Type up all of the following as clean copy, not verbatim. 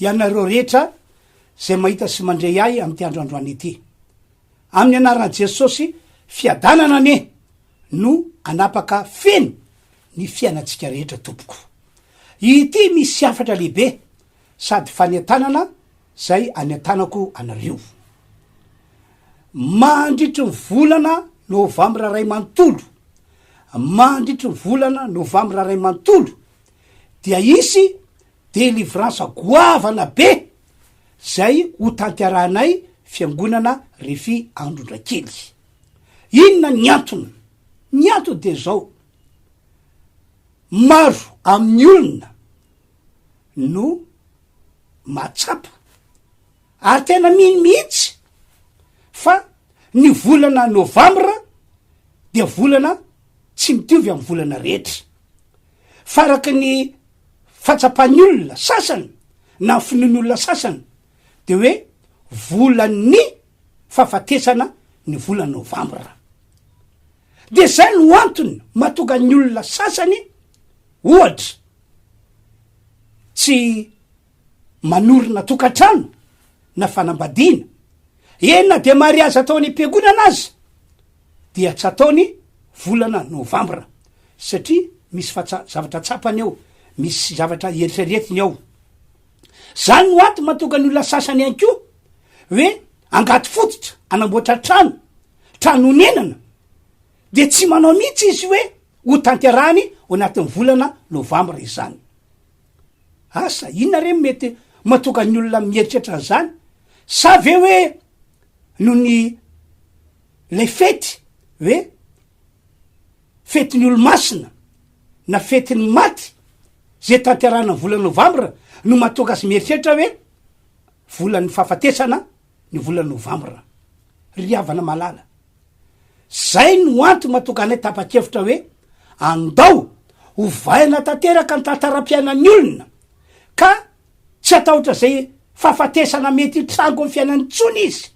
ianareo rehetra izay mahita sy mandre ahy amin'ity andro androany ity. Amin'ny anaran'i Jesosy, fiadanana anie no anapaka feno ny fiainantsika rehetra tompoko. Ity misy hafatra lehibe sady fanentanana zay anentanako anareo. Mandritry ny volana novambra ray manontolo, mandritry ny volana novambra ray manontolo dia hisy delivrance goavana be zay ho tanterahanay fiangonana Refi Androndrakely. Inona ny antony? Ny antony dia zao, maro amin'ny olona no mahatsapa ary tena mino mihitsy fa ny volana novambra dia volana tsy mitovy amin'ny volana rehetra. Fa araka ny fahatsapan'ny olona sasany na ny finoan'ny olona sasany de hoe volan'ny fahafatesana ny volana novambra. De zay no antony mahatonga ny olona sasany ohatra tsy manorina tokantrano na fanambadiana, eny na de mariazy atao any am-piangonana aza dia tsy ataony volana novambra satria misy fatsa- zavatra tsapany ao, misy zavatra eritreretiny ao. Zany no antony mahatonga ny olona sasany ihany koa hoe angady fototra anamboatra trano, trano honenana de tsy manao mihitsy izy hoe ho tanterahany ao anatin'ny volana novambra izany. Asa inona re mety mahatonga ny olona mieritreritra an'izany? Sa ve hoe noho ny lay fety hoe fetin'ny olo-masina na fetin'ny maty zay tanterahana ny volana novambra no mahatonga azy mieritreritra hoe volan'ny fahafatesana ny volana novambra. Ry havana malala, zay no antony mahatonga anay tapa-kevitra hoe andao hovaina tanteraka ny tantaram-piainan'ny olona ka tsy hatahotra zay fahafatesana mety hitranga eo amin'ny fiainany intsony izy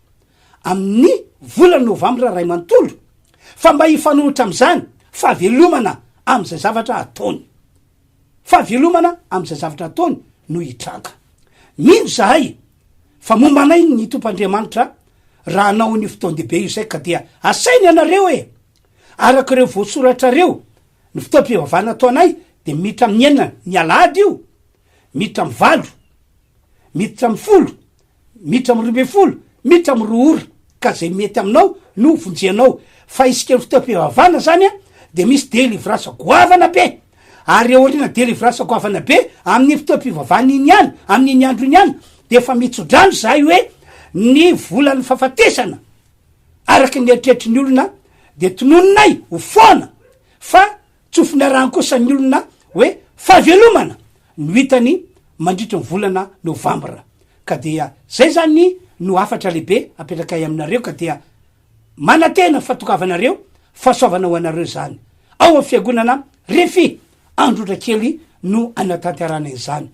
amin'ny volana novambra ray manontolo fa mba hifanohitra amin'izany fahavelomana amin'izay zavatra ataony. Fahavelomana amin'izay zavatra ataony no hitranga. Mino izahay fa momba anay ny Tompo Andriamanitra raha hanao an'io fotoan-dehibe io izay ka dia asainy ianareo e! Araka ireo voasoratrareo, ny fotoam-pivavahana ataonay dia miditra amin'ny enina ny alahady io, miditra amin'ny valo, miditra amin'ny folo, Miditra amin'ny 12, miditra amin'ny roa ora, ka zay mety aminao no vonjenao, fa isika ny fotoam-pivavahana zany a, de misy delivrance goavana be, ary aoriana delivrance goavana be amin'ny fotoam-pivavahana iny ihany, amin'iny andro iny ihany, de efa mitso-drano zahay hoe ny volan'ny fahafatesana, araka ny eritreritry ny olona de tononinay ho foana, fa Tsofina rano kosa ny olona hoe fahavelomana no hitany mandritry ny volana novambra. Ka dia zay zany no hafatra lehibe apetrakay aminareo ka dia manantena fahatongavanareo, fahasoavana ho anareo izany. Ao amin'ny fiangonana Refi Androtra kely no anatanterahana izany.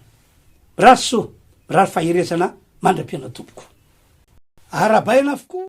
Mirary soa, mirary faherezana mandra-pihaona tompoko. Arahabaina avokoa.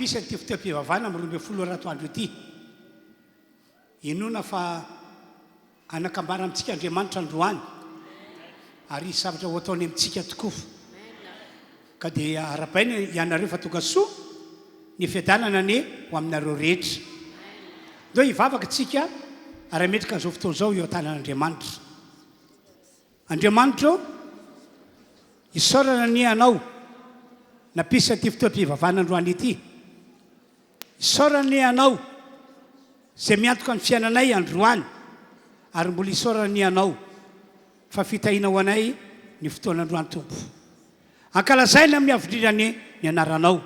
Nampisy an'ity fotoam-pivavahana amin'ny 12 ora atoandro ity. Inoana fa hanakambara amintsika Andriamanitra androany ary hisy zavatra ho ataony amintsika tokoa. Ka dia arahabaina ianareo fa tonga soa, ny fiadanana anie ho aminareo rehetra. Ndao hivavaka isika ary hametraka an'izao fotoana izao eo an-tanan'Andriamanitra. Andriamanitra ô, isaorana anie Anao nampisy an'ity fotoam-pivavahana androany ity. Isaorana anie Anao izay miantoka ny fiainanay androany ary mbola isaorana anie Anao fa fitahiana ho anay ny fotoana androany Tompo. Ankalazaina amin'ny avo indrindra anie ny anaranao.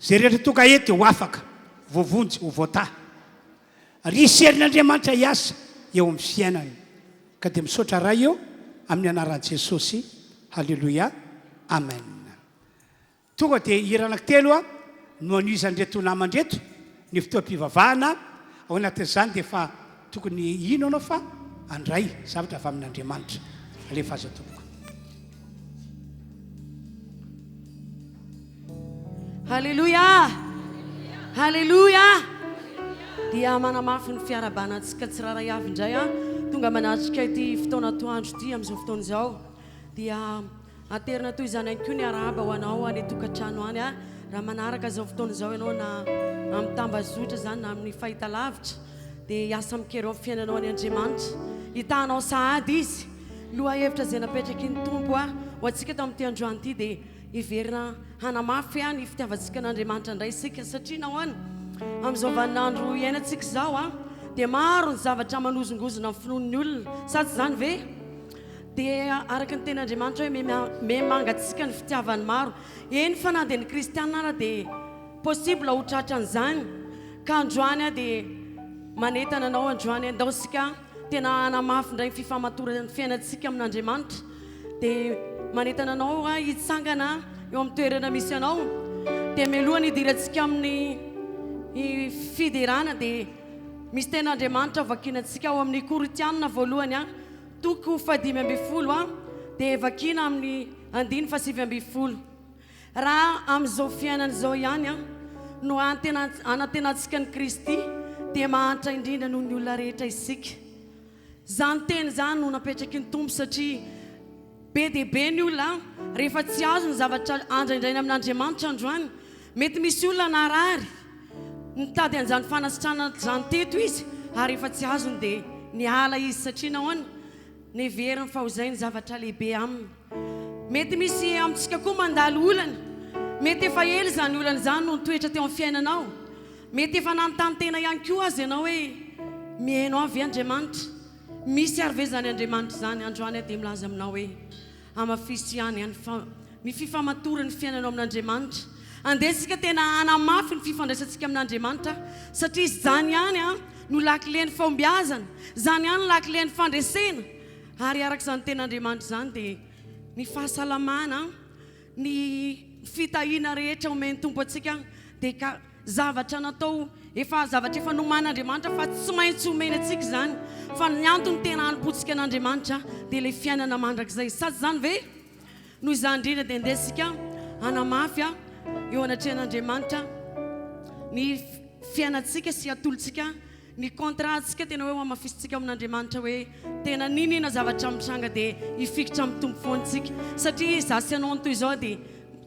Izay rehetra tonga eto dia ho afaka, voavonjy, ho voatahy. Ary hisy herin'Andriamanitra hiasa eo amin'ny fiainany. Ka dia misaotra Ray ô, amin'ny anaran'i Jesosy. Haleloia. Amen. Tonga dia hira anankitelo no anohizan'ireto namana ireto ny fotoam-pivavahana, ao anatin'izany dia efa tokony hino ianao fa handray zavatra avy amin'Andriamanitra. Alefa aza tompoko. Haleloia! Haleloia! Dia manamafy ny fiarahabana antsika tsirairay avy indray an, tonga manatrika ity fotoana atoandro ity amin'izao fotoana izao. Dia Aterina toy izany ihany koa ny arahaba ho anao any an-tokantrano any raha manaraka izao fotoana izao ianao na amin'ny tambazotra izany na amin'ny fahitalavitra dia hiasa amin-kery eo amin'ny fiainanao any Andriamanitra. Hitahanao sahady Izy. Lohahevitra izay napetraky ny Tompo ho antsika tamin'ity androany ity dia hiverina hanamafy ny fitiavantsika an'Andriamanitra indray isika satria nahoana? Amin'izao vaninandro iainantsika izao dia maro ny zavatra manozongozona ny finoan'ny olona, sa tsy izany ve? Dia araka ny tenin'Andriamanitra hoe miha-mangatsiaka ny fitiavan'ny maro. Eny fa na dia ny kristiana ara dia possible ho tratran'izany. Ka androany aho dia manentana anao androany, andao isika tena hanamafy indray ny fifamatoran'ny fiainantsika amin'Andriamanitra. Dia manentana anao aho hitsangana eo amin'ny toerana misy anao. Dia mialohan'ny hidirantsika amin'ny fiderana dia misy tenin'Andriamanitra vakiana antsika ao amin'ny Korintiana voalohany Toko fahadimy ambin'ny folo a dia vakiana amin'ny andiny faha-19. Raha amin'izao fiainana izao ihany a no anantenantsika an'i Kristy dia mahantra indrindra noho ny olona rehetra isika. Izany teny izany no napetraky ny Tompo satria be dia be ny olona rehefa tsy azo ny zavatra andraindraina amin'Andriamanitra androany. Mety misy olona narary. Nitady an'izany fanasitranana izany teto izy ary rehefa tsy azony dia niala izy satria nahoana? Neveriny fa ho izay ny zavatra lehibe aminy. Mety misy amintsika koa mandalo olana. Mety efa ela izany olana izany no nitoetra teo amin'ny fiainanao. Mety efa nanontany tena ihany koa aza ianao hoe, Mihaino ahy ve Andriamanitra? Misy ary ve izany Andriamanitra izany? Androany aho dia milaza aminao hoe, Hamafiso ihany any fa ny fifamatoran'ny fiainanao amin'Andriamanitra. Andeha isika tena hanamafy ny fifandraisantsika amin'Andriamanitra satria izany ihany no lakilen'ny fahombiazana, izany ihany no lakilen'ny fandresena. Ary araka izany tenin'Andriamanitra izany dia ny fahasalamana, ny fitahiana rehetra omen'ny Tompo antsika dia ka Zavatra natao efa zavatra efa noman'Andriamanitra fa tsy maintsy omeny antsika izany fa ny antony tena hanompoantsika an'Andriamanitra dia ilay fiainana mandrakizay sa tsy izany ve? Noho izany indrindra dia ndeha isika hanamafy eo anatrehan'Andriamanitra ny fiainantsika sy atolotsika ny contrat-ntsika tena hoe ho hamafisintsika amin'Andriamanitra hoe tena n'inona zavatra mitranga dia hifikitra amin'ny Tompo foana isika satria izaho sy ianao ny toy izao dia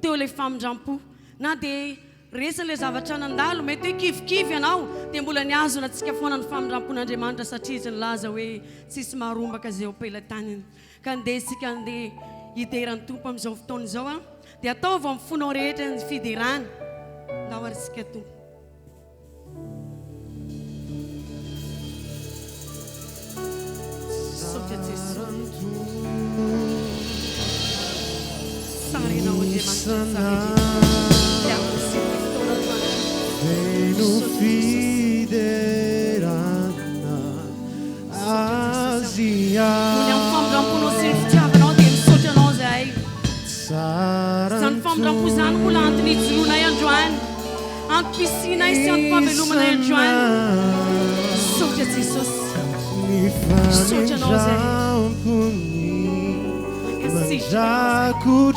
teo ilay famindram-po na dia Resy ilay zavatra nandalo, mety hoe kivikivy ianao, dia mbola nihazona antsika foana ny famindram-pon'Andriamanitra satria Izy nilaza hoe tsisy maharombaka izay eo am-pelatanany. Ka ndeha isika andeha hidera ny Tompo amin'izao fotoana izao an! Dia ataovy amin'ny fonao rehetra ny fiderana. Ndao ary isika Tompo. Misaotra Jesoa. Tsara ianao Andriamanitra, tsara indrindra. Tiako sy ity fotoana androany ity. Misaotra Jesosy. Misaotra Jesosy a. Noho ny amin'ny famindram-ponao sy ny fitiavanao dia misaotra anao izahay. Izany famindram-po izany mbola antony hijoroanay androany. Antom-pisianay sy antom-pahavelomanay androany. Misaotra Jesosy. Misaotra Anao izay. Mankasitraka Anao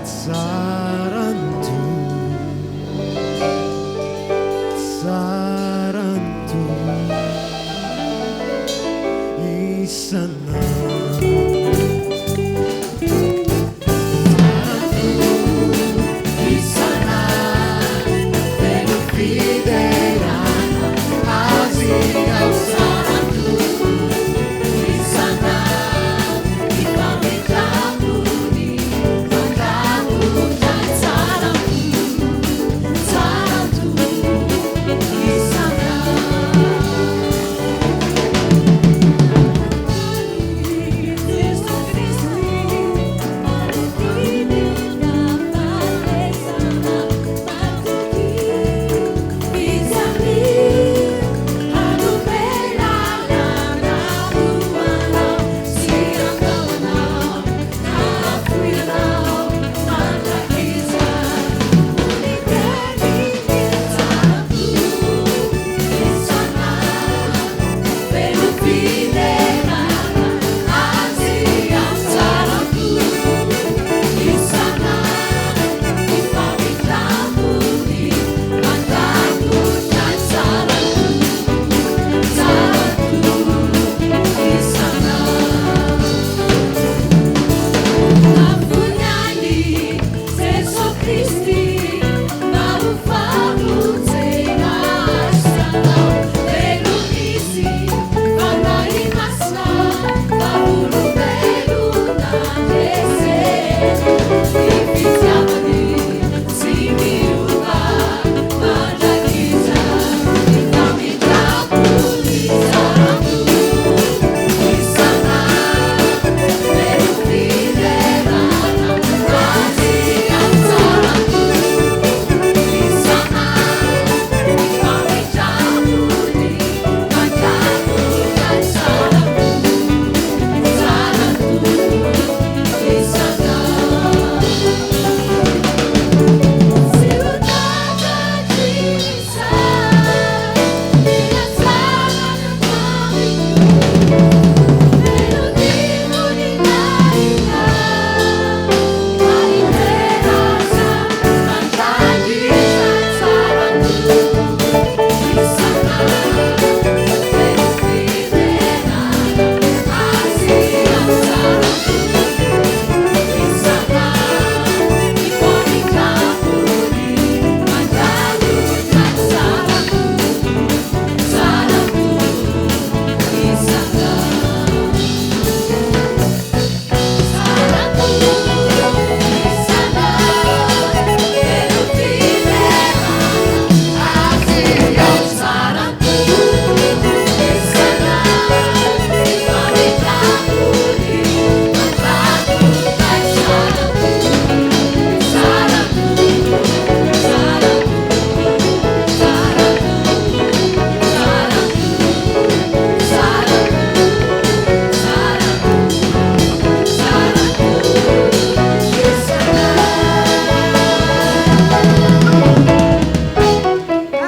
izay.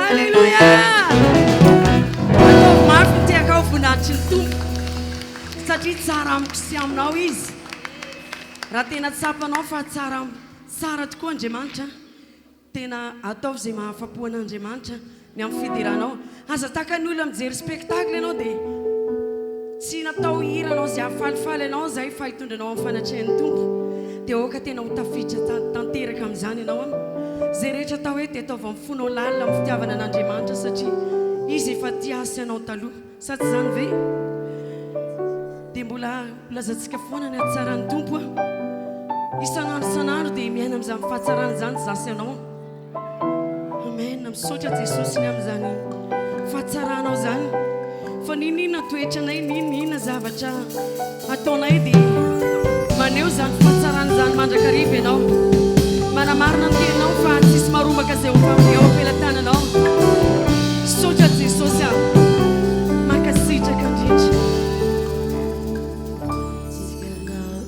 Alléluia! Ataovy mafy ny tehakao voninahitry ny Tompo satria tsara amiko sy aminao Izy. Raha tena tsapanao fa tsara tsara tokoa Andriamanitra, tena ataovy izay mahafapo an'Andriamanitra ny amin'ny fideranao. Aza tahaka ny olona mijery spectacle ianao dia tsy natao hihira anao izay hahafalifaly anao izay fa hitondra anao amin'ny fanatrehan'ny Tompo. Dia aoka tena ho tafiditra tanteraka amin'izany ianao an. Izay rehetra atao eto dia ataovy amin'ny fonao lalina amin'ny fitiavana an'Andriamanitra satria Izy efa tia ahy sy anao taloha. Sa tsy izany ve? Dia mbola holazaintsika foana ny hatsaran'ny Tompo an. Isan'andro isan'andro dia miaina amin'izany fahatsarana izany izaho sy ianao. Amen. Misaotra Jesosy ny amin'izany fahatsaranao izany. Fa n'inon'inona toetranay, n'inon'inona zavatra ataonay dia maneho izany fahatsarana izany mandrakariva ianao. Manamarina ny teninao fa tsisy marombaka izay ho eo am-pelatananao. Misaotra Jesosy ah. Mankasitraka indrindra.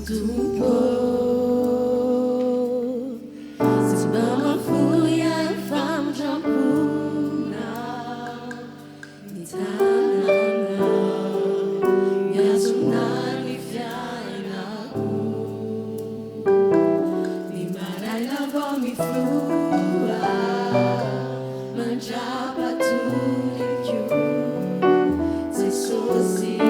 Tompo. Tsy mba mahafoy ahy ny famindram-ponao, ny tananao mihazona ny fiainako. Ny maraina vao mifoha mandra-patoriko, Jesosy ô.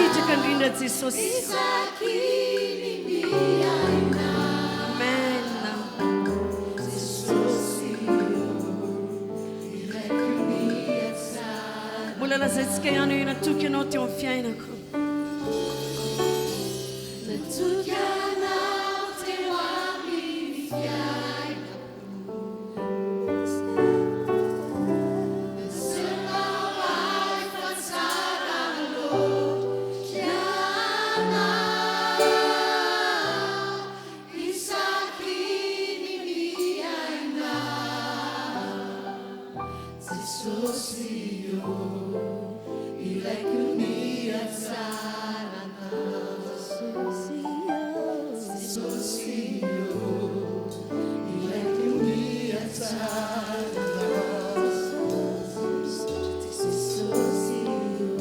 Mankasitraka indrindra Jesosy. Amen. Mbola lazaintsika ihany hoe natoky anao teo amin'ny fiainako. Natoky anao teo amin'ny fiainako. Nasehonao ahy fa tsara loatra ianao. Isaky ny miaina. Jesosy ô, ilaiko ny hatsaranao. Jesosy ô, ilaiko ny hatsaranao. Jesosy ô,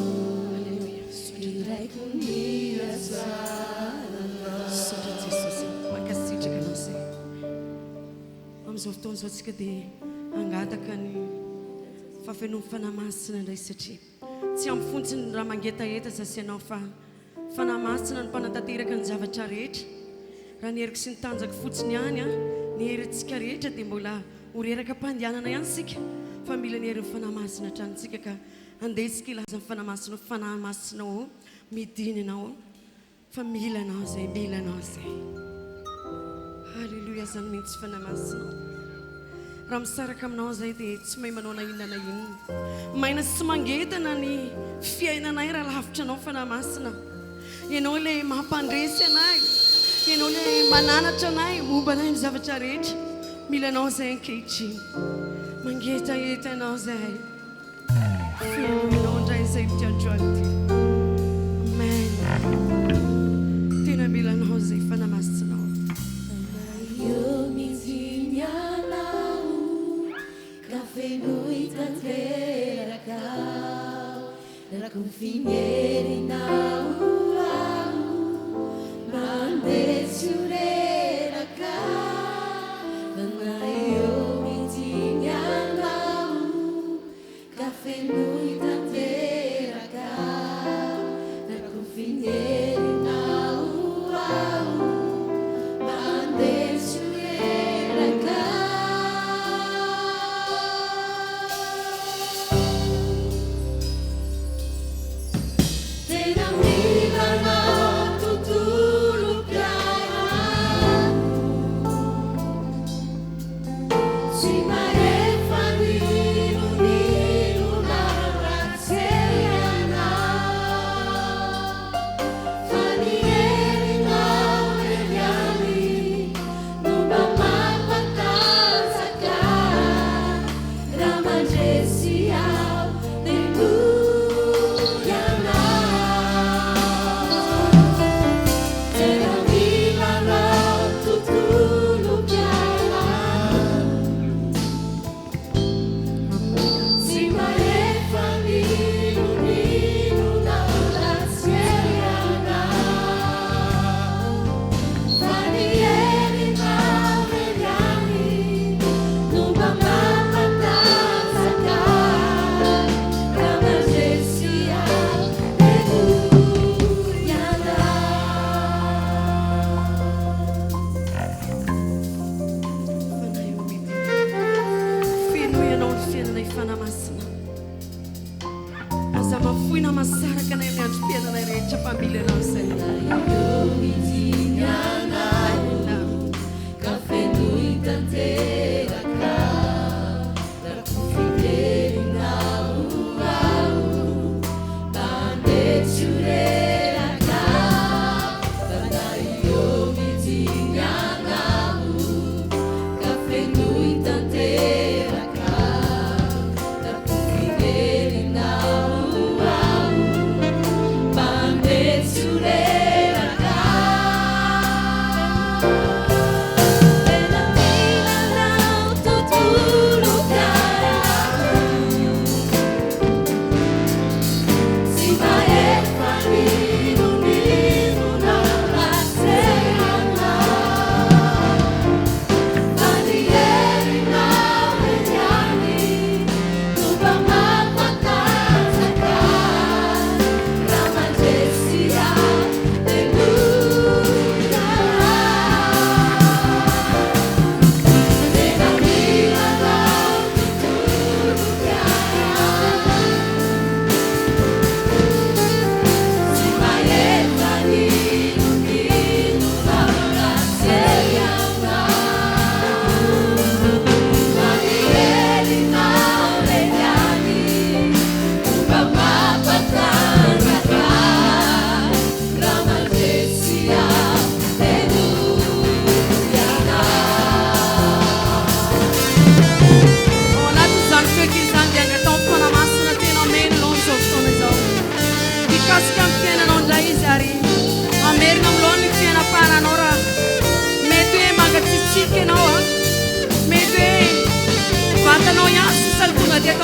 ilaiko ny hatsaranao. Misaotra Jesosy, mankasitraka anao izay. Amin'izao fotoana izao tsika dia hangataka ny fahafenoan'ny Fanahy Masina indray satria tsy ampy fontsiny raha mangetaheta sasy ianao fa Fanahy Masina no mpanatanteraka ny zavatra rehetra. Raha ny heriko sy ny tanjako fotsiny ihany an, ny herintsika rehetra dia mbola ho reraka am-pandehanana ihany isika fa mila ny herin'ny Fanahy Masina hatrany isika ka andeha isika hilaza ny Fanahy Masina hoe Fanahy Masina ô, midina ianao. Fa mila anao zay, mila anao zay. Haleloia zany mihitsy Fanahy Masina ô. Raha misaraka aminao zay dia tsy mahay manao na inona na inona. Maina sy mangetana ny fiainanay raha lavitra anao Fanahy Masina. Ianao ilay mampandresy anay, Ianao ilay mananatra anay, momba anay ny zavatra rehetra. Mila anao zay ankehitriny. Mangetaheta anao zahay. Fenoinao indray izay ity androany ity. Amen. Tena mila anao izay Fanahy Masinao. Eo mihitsy anao ka fenoy tanteraka Rakofy ny herinao aho mandeha tsy ho reraka Fanahy eo mihitsy anao Ka fenoy tanteraka Rakofy ny herinao aho Mandeha tsy ho reraka. Tena mila anao tontolom-piainako. Tsy mahefa n'inon'inona raha tsy ianao. Fa ny herinao irery ihany no mba mampatanjaka. Raha mandresy aho dia noho ianao. Tena mila anao tontolom-piainako. Tsy mahefa n'inon'inona raha tsy eo ianao. Fa ny herinao irery ihany no mba mampatanjaka ahy. Raha mandresy aho dia noho ianao. Fanahy ô midina. Fenoy ianao ny fiainanay Fanahy Masina. Aza mafoy na masaraka anay amin'ny androm-piainanay rehetra fa mila anao izay. Amen. Ka fenoy tanteraka Rakofy-herinao aho Mba handeha tsy ho reraka Fanahy ô midina anao Ka fenoy tanteraka Rakofy-herinao aho Mba handeha tsy ho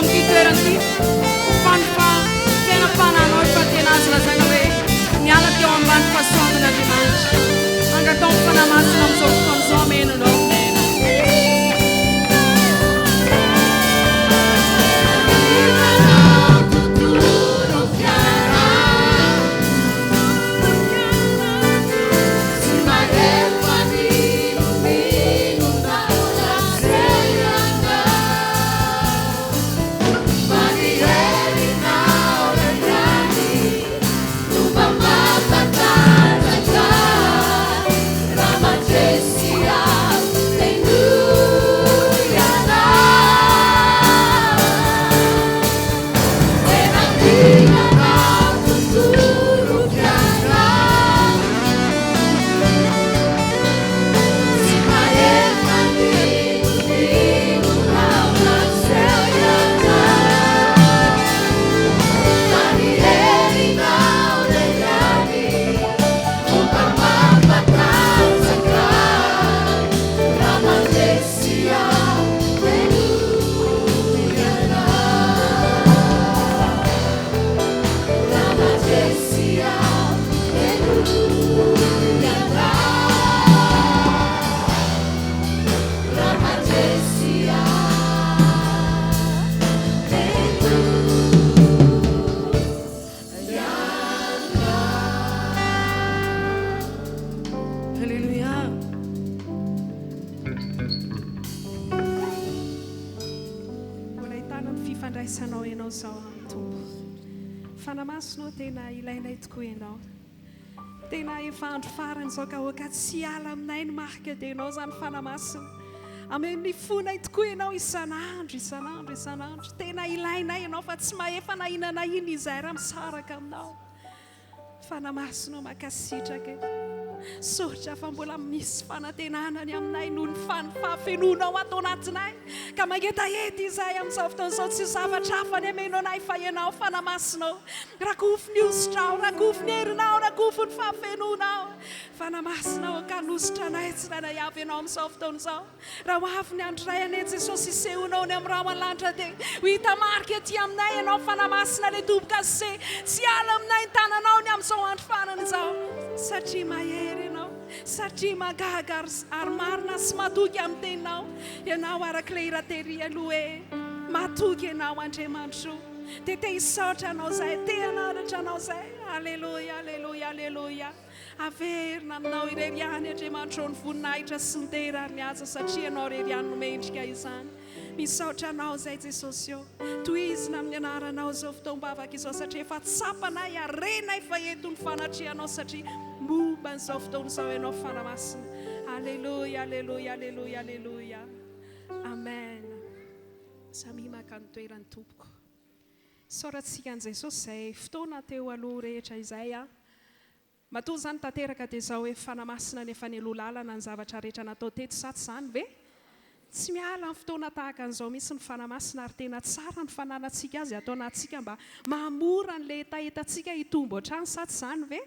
amin'ity toerana ity fa ny fiainam-panahinao efa tena azo lazaina hoe niala teo ambany fahasoavan'Andriamanitra. Angataho ny Fanahy Masina amin'izao fotoana izao hameno anao. Alléluia. Mbola ahitana ny fifandraisanao ianao izao amin'ny Tompo. Fanahy Masina ô, tena ilainay tokoa ianao. Tena efa andro farany izao ka aoka tsy hiala aminay ny marika dia ianao izany Fanahy Masina. Ameno ny fonay tokoa ianao isan'andro, isan'andro, isan'andro. Tena ilainay ianao fa tsy mahefa na inona na inona izahay raha misaraka aminao. Fanahy Masina ô mankasitraka e. Misaotra fa mbola misy fanantenana ny aminay noho ny fahafenoanao ato anatinay. Ka mangetaheta izahay amin'izao fotoana izao, tsy zavatra hafa ny ameno anay fa ianao Fanahy Masina ô. Rakofy ny hosotrao, rakofy ny herinao, rakofy ny fahafenoanao. Fanahy Masina ô, ka hanosotra anay tsirairay avy ianao amin'izao fotoana izao. Raha ho avy ny andro iray anie Jesosy hisehoanao any amin'ny rahona lanitra dia ho hita marika ety aminay ianao Fanahy Masina le tombo-kase tsy hiala aminay ny tananao ny amin'izao andro farany izao satria mahery ianao satria mahagaga ary marina sy matoky amin'ny teninao ianao araka ilay hira tery aloha hoe matoky ianao Andriamanitro dia te hisaotra anao izahay te hananatra anao izahay aleloia aleloia aleloia Averina aminao irery ihany Andriamanitra ô ny voninahitra sy ny dera ary ny haja satria ianao irery ihany no mendrika izany. Misaotra anao izay Jesosy ô. Tohizina amin'ny anaranao izao fotoam-bavaka izao satria efa tsapanay ary renay fa eto ny fanatrehanao satria momba an'izao fotoana izao ianao Fanahy Masina. Aleloia, aleloia, aleloia, aleloia. Amen. Samia maka ny toerany tompoko. Isaorantsika an'i Jesosy izay fotoana teo aloha rehetra izay an! Matoa izany tanteraka dia izao hoe fanamasina ny efa nialoha lalana ny zavatra rehetra natao teto sa tsy izany ve? Tsy miala amin'ny fotoana tahaka an'izao mihitsy ny fanamasina ary tena tsara ny fananantsika azy ato anatintsika mba mahamora an'ilay hetahetantsika hitombo hatrany sa tsy izany ve?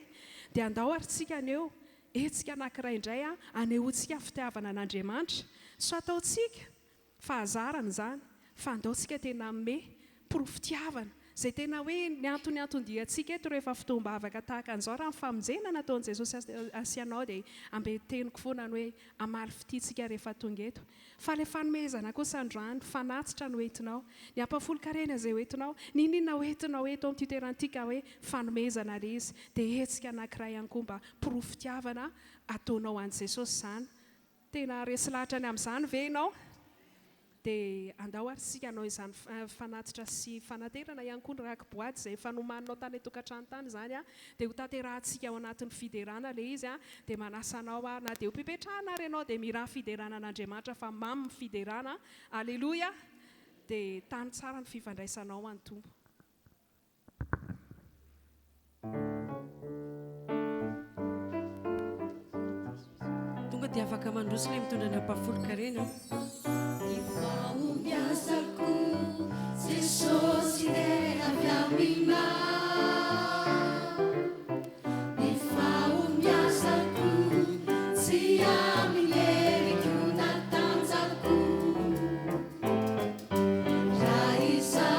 Dia andao ary tsika haneho hetsika anankiray indray hanehoantsika fitiavana an'Andriamanitra. Sao ataontsika Fahazarana izany, fa andao tsika tena hanome porofo fitiavana, izay tena hoe ny antony anton-diantsika eto rehefa fotoam-bavaka tahaka an'izao, raha ny famonjena nataon'i Jesosy ahy anao dia ambenteniko foana ny hoe hamaly fitia tsika rehefa tonga eto. Fa ilay fanomezana kosa androany, fanatitra no entinao, ny ampahafolon-karena izay hoentinao, n'inon'inona hoentinao eto amin'ity toerana ity ka hoe fanomezana ilay izy, dia hetsika anankiray ihany koa mba porofo fitiavana ataonao an'i Jesosy izany. Tena resy lahatra ny amin'izany ve ianao? Dia andao ary isika hanao izany fanatitra sy fanaterana ihany koa ny raki-boady izay efa nomaninao tany an-tokantrano tany izany dia hotanterahantsika ao anatin'ny fiderana ilay izy dia manasa anao aho na dia eo am-pipetrahana ary ianao dia mihirà fiderana an'Andriamanitra fa mamy ny fiderana Aleloia dia tano tsara ny fifandraisanao an'ny Tompo. Tonga dia afaka mandroso ilay mitondra ny ampahafolon-karena. Ny fahombiazako Jesosy irery avy aminao Ny fahombiazako tsy amin'ny heriko na tanjako Raha izaho.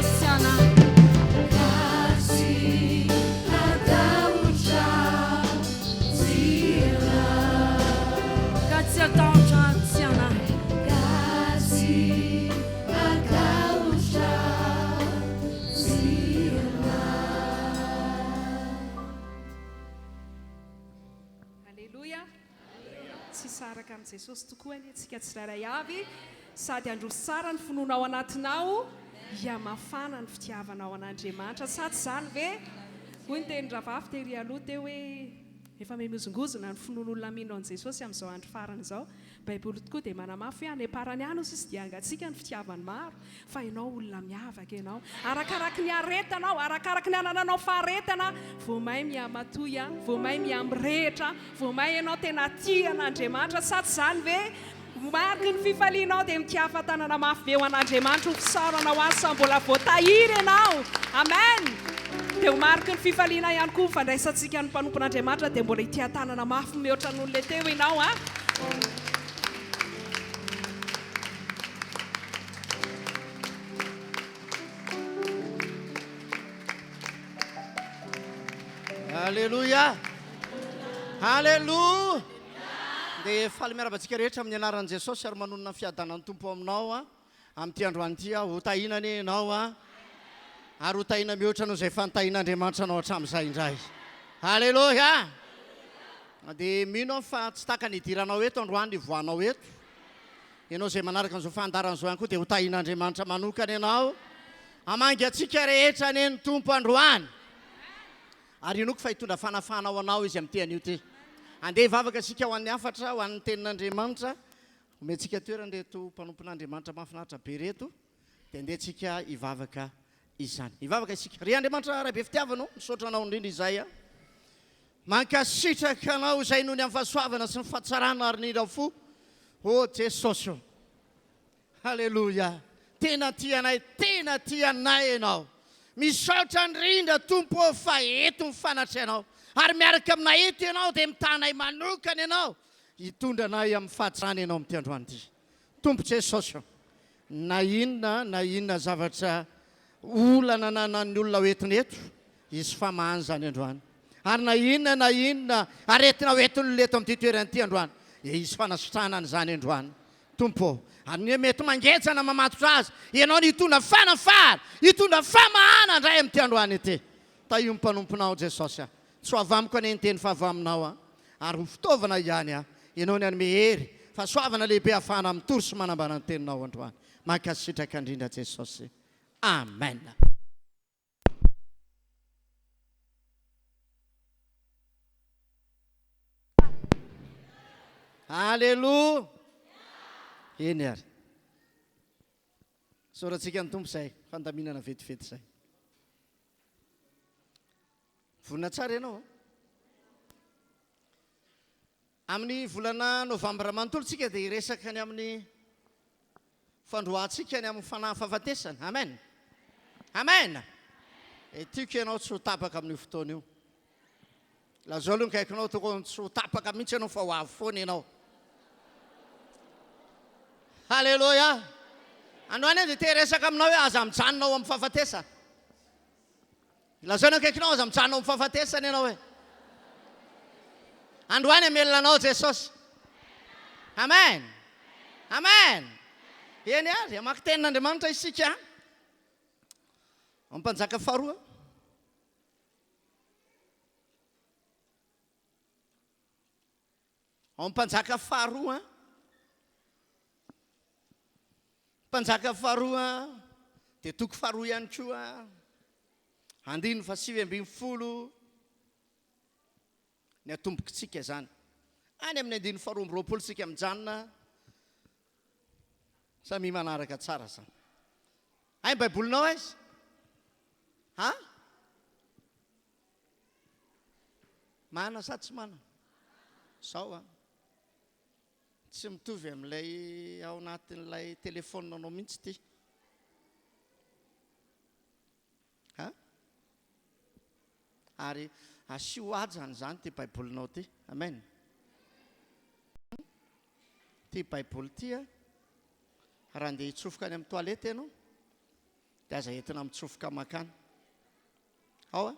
aho tsy hanahy. Ka tsy hatahotra aho tsy hanahy. Ka tsy hatahotra aho tsy hanahy. Ka tsy hatahotra aho tsy hanahy. Aleloia! Tsy hisaraka amin'i Jesosy tokoa anie tsika tsirairay avy, sady handroso tsara ny finoana ao anatinao, hihamafana ny fitiavanao an'Andriamanitra, sa tsy izany ve? Hoy ny tenin-drahavavy tery aloha teo hoe, efa miha-mihozongozona ny finoan'olona mino an'i Jesosy amin'izao andro farany izao. Baiboly tokoa dia manamafy hoe any am-parany any hoy sisa dia hangatsiaka ny fitiavan'ny maro. Fa ianao olona miavaka ianao. Arakaraky ny aretanao, arakaraky ny anananao faharetana, vao may mihamatoy, vao may mihamirehitra, vao may ianao tena tia an'Andriamanitra. Sa tsy izany ve? Mariky ny fifalianao dia mitiafa tanana mafy be ho an'Andriamanitra ho fisaorana ho Azy fa mbola voatahiry ianao. Amen! Dia ho mariky ny fifaliana ihany koa ny fandraisantsika ny mpanompon'Andriamanitra dia mbola hitia tanana mafy mihoatra noho ilay teo ianao an! Aleloia! Aleloia! Dia faly miarahaba antsika rehetra amin'ny anaran'i Jesosy ary manonona ny fiadanan'ny Tompo aminao aho amin'ity androany ity aho. Ho tahiana anie ianao an! Ary ho tahiana mihoatra noho izay efa nitahian'Andriamanitra anao hatramin'izay indray. Aleloia! Dia mino aho fa tsy tahaka ny hidiranao eto androany ny hivoahanao eto. Ianao izay manaraka an'izao fandaharana izao ihany koa dia ho tahian'Andriamanitra manokana ianao. Hamangy antsika rehetra anie ny Tompo androany. Ary inoako fa hitondra fanafahana ho anao Izy amin'ity anio ity. Andeha hivavaka isika ho an'ny hafatra, ho an'ny tenin'Andriamanitra. Omentsika toerana ireto mpanompon'Andriamanitra mahafinaritra be ireto. Dia andeha tsika hivavaka izany. Hivavaka isika. Ry Andriamanitra Ray be fitiavana ô, misaotra Anao indrindra izay a. Mankasitraka Anao izay noho ny amin'ny fahasoavana sy ny fahatsarana ary ny indra-fo. Ô Jesosy ô. Haleloia. Tena tia anay, tena tia anay Ianao. Misaotra indrindra Tompo ô fa eto ny fanatrehanao. Ary miaraka aminay eto Ianao dia mitaha anay manokana Ianao. Hitondra anay amin'ny fahatsarana Ianao amin'ity androany ity. Tompo Jesosy ô, na inona na inona zavatra olana ananan'ny olona ho entina eto, hisy famahana izany androany. Ary na inona na inona aretina ho entin'olona eto amin'ity toerana ity androany, dia hisy fanasitranana izany androany. Tompo ô, ary ny hoe mety mangeja na mamatotra azy, Ianao no hitondra fanafahana, hitondra famahana indray amin'ity androany ity. Tahio ny mpanomponao Jesosy a. Tsy ho avy amiko anie ny teny fa avy aminao aho, ary ho fitaovana ihany aho. Ianao ny hanome hery, fahasoavana lehibe hahafahana mitory sy manambara ny teninao androany. Mankasitraka indrindra Jesosy. Amen. Alléluia. Eny ary. Isaorantsika ny Tompo izay fandaminana vetivety izay. Vonona tsara ianao an? Amin'ny volana novambra manontolo tsika dia hiresaka ny amin'ny fandroahantsika ny amin'ny fanahy fahafatesana. Amen. Amen. E tiako ianao tsy ho tapaka amin'io fotoana io. Lazao aloha ny kaikinao tokony tsy ho tapaka mihitsy ianao fa ho avy foana ianao. Haleloia. Androany aho dia te hiresaka aminao hoe aza mijanona ao amin'ny fahafatesana. Lazao ny akaikinao aza mijanona ao amin'ny fahafatesana ianao e. Androany hamelona anao Jesosy. Amen. Amen. Eny ary, hamaky tenin'Andriamanitra isika. Amin'ny mpanjaka faharoa. Ao amin'ny mpanjaka faharoa. Mpanjaka faharoa dia toko faharoa ihany koa, andininy faha-19 ny atombokitsika izany. Any amin'ny andininy faha-22 isika mijanona, samia manaraka tsara izany. Hay ny Baibolinao aiza? Ha? Manana sa tsy manana? Zao an. Tsy mitovy amin'ilay ao anatin'ilay telefaoninanao mihitsy ity. Ha? Ary asio hajany izany ity Baibolinao ity. Amen. Ity Baiboly ity, raha andeha hitsofoka any amin'ny toilette ianao, Dia aza entina mitsofoka mankany. Ao a!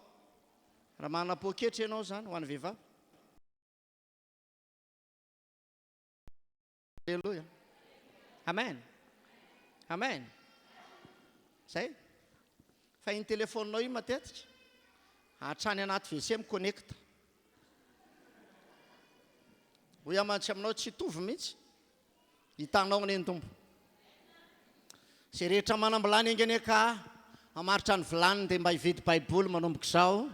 Raha manana poketra ianao izany ho an'ny vehivavy. Aleloia. Amen. Amen. Zay. Fa iny telefaoninao iny matetika hatrany anaty WC mi-connecte. Hoy aho mantsy aminao tsy hitovy mihitsy. Hitanao anie ny Tompo. Izay rehetra manam-bilany enga anie ka hamaritra ny vilaniny dia mba hividy baiboly manomboka izao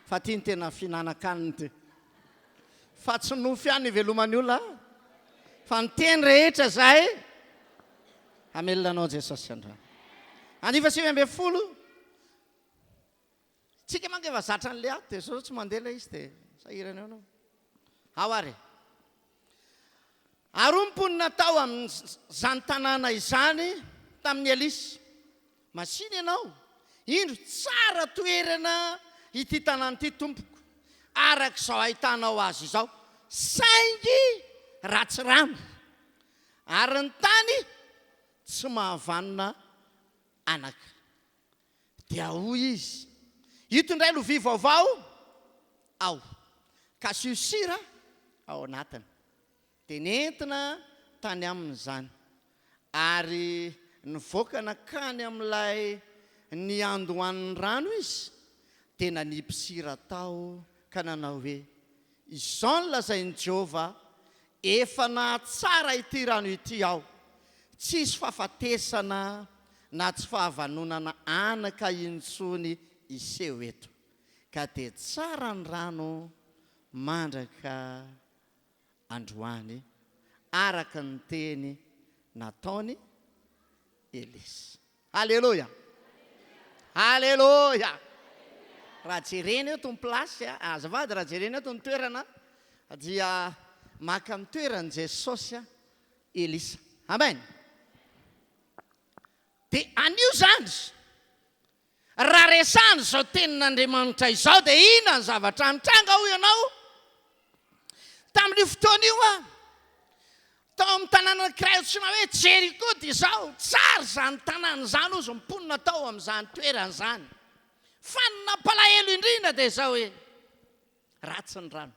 fa ity no tena fihinanan-kanina ity. Fa tsy nofy ihany iveloman'ny olona fa ny teny rehetra izay hamelona anao Jesosy androany. Andiva 19 Tsika manko efa zatra an'le ato dia zao tsy mandeha ilay izy dia sahirana eo anao. Ao ary e. Ary hoy ny mponina tao amin'izany tanàna izany tamin'i Elisa, Masìna ianao, indro tsara toerana ity tanàna ity, tompoko, araka izao ahitanao azy izao, saingy ratsy rano, ary ny tany tsy mahavanona anaka. Dia hoy izy, Ito indray lovia vaovao ao, ka asio sira ao anatiny. Dia nentina tany aminy izany, ary nivoaka nankany amin'ilay niandohan'ny rano izy, dia nanipy sira tao ka nanao hoe, Izao no lazain'i Jehovah, Efa nahatsara ity rano ity aho. Tsy hisy fahafatesana na tsy fahavanonana anaka intsony hiseho eto. Ka dia tsara ny rano mandraka androany, araka ny teny nataon'i Elisa. Aleloia! Aleloia! Raha jerena eto ny place, azafady raha jerena eto ny toerana dia maka ny toeran'i Jesosy Elisa. Amen! Dia anio izany, raha resahana izao tenin'Andriamanitra izao dia inona ny zavatra nitranga hoy ianao? Tamin'io fotoana io aho, tao amin'ny tanàna anankiray antsoina hoe Jeriko dia izao, tsara izany tanàna izany hozy ny mponina tao amin'izany toerana izany. Fa ny nampalahelo indrindra dia izao hoe, ratsy ny rano.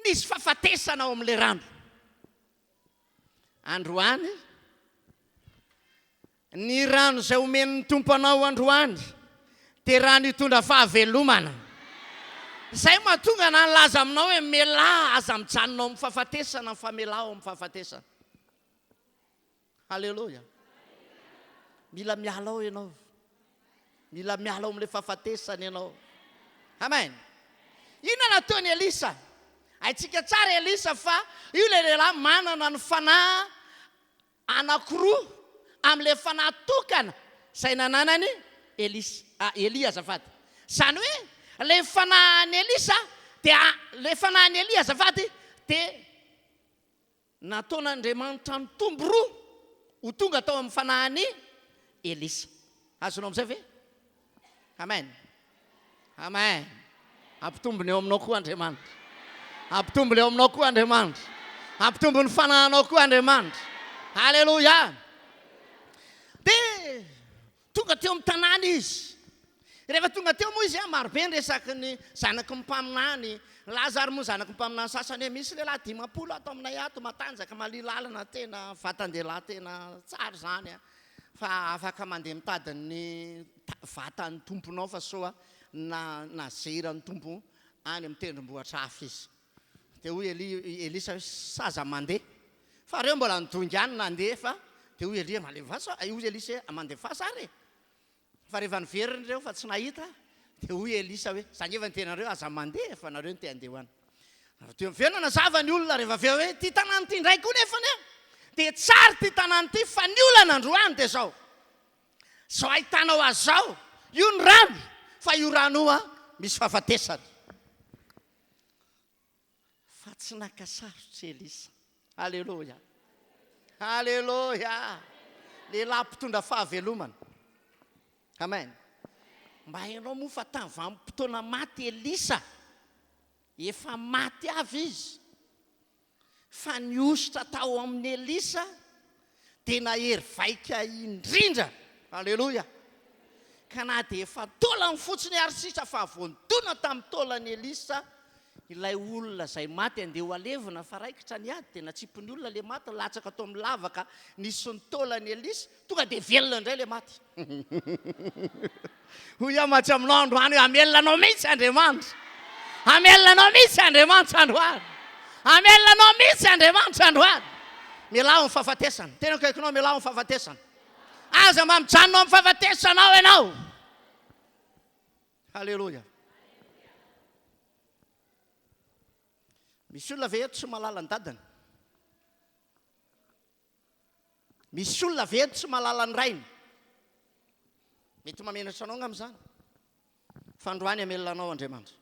Nisy fahafatesana ao amin'ilay rano. Androany, ny rano izay omen'ny Tompo anao androany dia rano hitondra fahavelomana. Izay mahatonga na nilaza aminao hoe melà, aza mijanona ao amin'ny fahafatesana fa melà ao amin'ny fahafatesana. Haleloia. Mila miala ao ianao. Mila miala ao amin'ilay fahafatesana ianao. Amen. Inona nataon'i Elisa? Haintsika tsara Elisa fa io ilay lehilahy manana ny fanahy anankiroa amin'ilay fanahy tokana izay nananany Elisa, ah, Elia azafady. Izany hoe ilay fanahin'i Elisa dia ilay fanahin'i Elia azafady dia Nataon'Andriamanitra nitombo roa ho tonga tao amin'ny fanahin'i Elisa. Azonao amin'izay ve? Amen. Amen. Hampitombo ny eo aminao koa Andriamanitra. Hampitombo ny eo aminao koa Andriamanitra. Hampitombo ny fanahinao koa Andriamanitra. Alléluia. Dia Tonga teo amin'ny tanàna izy. Rehefa tonga teo moa izy, marobe ny resaky ny zanaky ny mpaminany. Nilaza ary moa ny zanaky ny mpaminany sasany hoe, Misy lehilahy 50 ato aminay ato, matanjaka, malia lalana, tena vatan-dehilahy tena tsara izany, fa afaka mandeha mitady ny vatan'ny tomponao fa soa nazeran'ny Tompo any amin'ny tendrombohitra hafa izy. Dia hoy Elia, Elisa hoe, Saza mandeha. Fa reo mbola nidongy ihany nandeha fa dia hoy Elia, Mandefasa, hoy Elisa hoe, Mandefasa ary e. Fa rehefa niverina ireo fa tsy nahita, dia hoy Elisa hoe, Za ngefa niteny anareo, aza mandeha fa nareo no te handeha ho any. Avy teo miverina nazava ny olona rehefa avy eo hoe, ity tanàna ity indray koa nefany an, dia tsara ity tanàna ity fa ny olana androany dia izao, izao ahitanao azy izao, io ny rano, fa io rano io an, misy fahafatesana. Fa tsy naka sarotra Elisa. Aleloia. Aleloia. Lehilahy mpitondra fahavelomana. Amen. Mba hainao moa fa tamin'ny vanim-potoana maty Elisa, efa maty avy izy. Fa ny hosotra tao amin'i Elisa. Dia nahery vaika indrindra. Aleloia! Ka na dia efa taolany fotsiny ary sisa fa voadona tamin'ny taolan'i Elisa ilay olona izay maty andeha ho alevina fa raikitra ny ady dia natsipin'ny olona ilay maty latsaka tao amin'ny lavaka nisy ny taolan'i Elisa, tonga dia velona indray ilay maty. Hoy aho mantsy aminao androany hoe hamelona anao mihitsy Andriamanitra. Hamelona anao mihitsy Andriamanitra androany. Hamelona anao mihitsy Andriamanitra androany. Mialà amin'ny fahafatesana. Tena akaikinao mialà amin'ny fahafatesana. Aza mba mijanona amin'ny fahafatesana ao ianao. Haleloia. Misy olona ve eto tsy mahalala ny dadany? Misy olona ve eto tsy mahalala ny rainy? Mety mamenatra anao angamba izany. Fa androany hamelona anao Andriamanitra.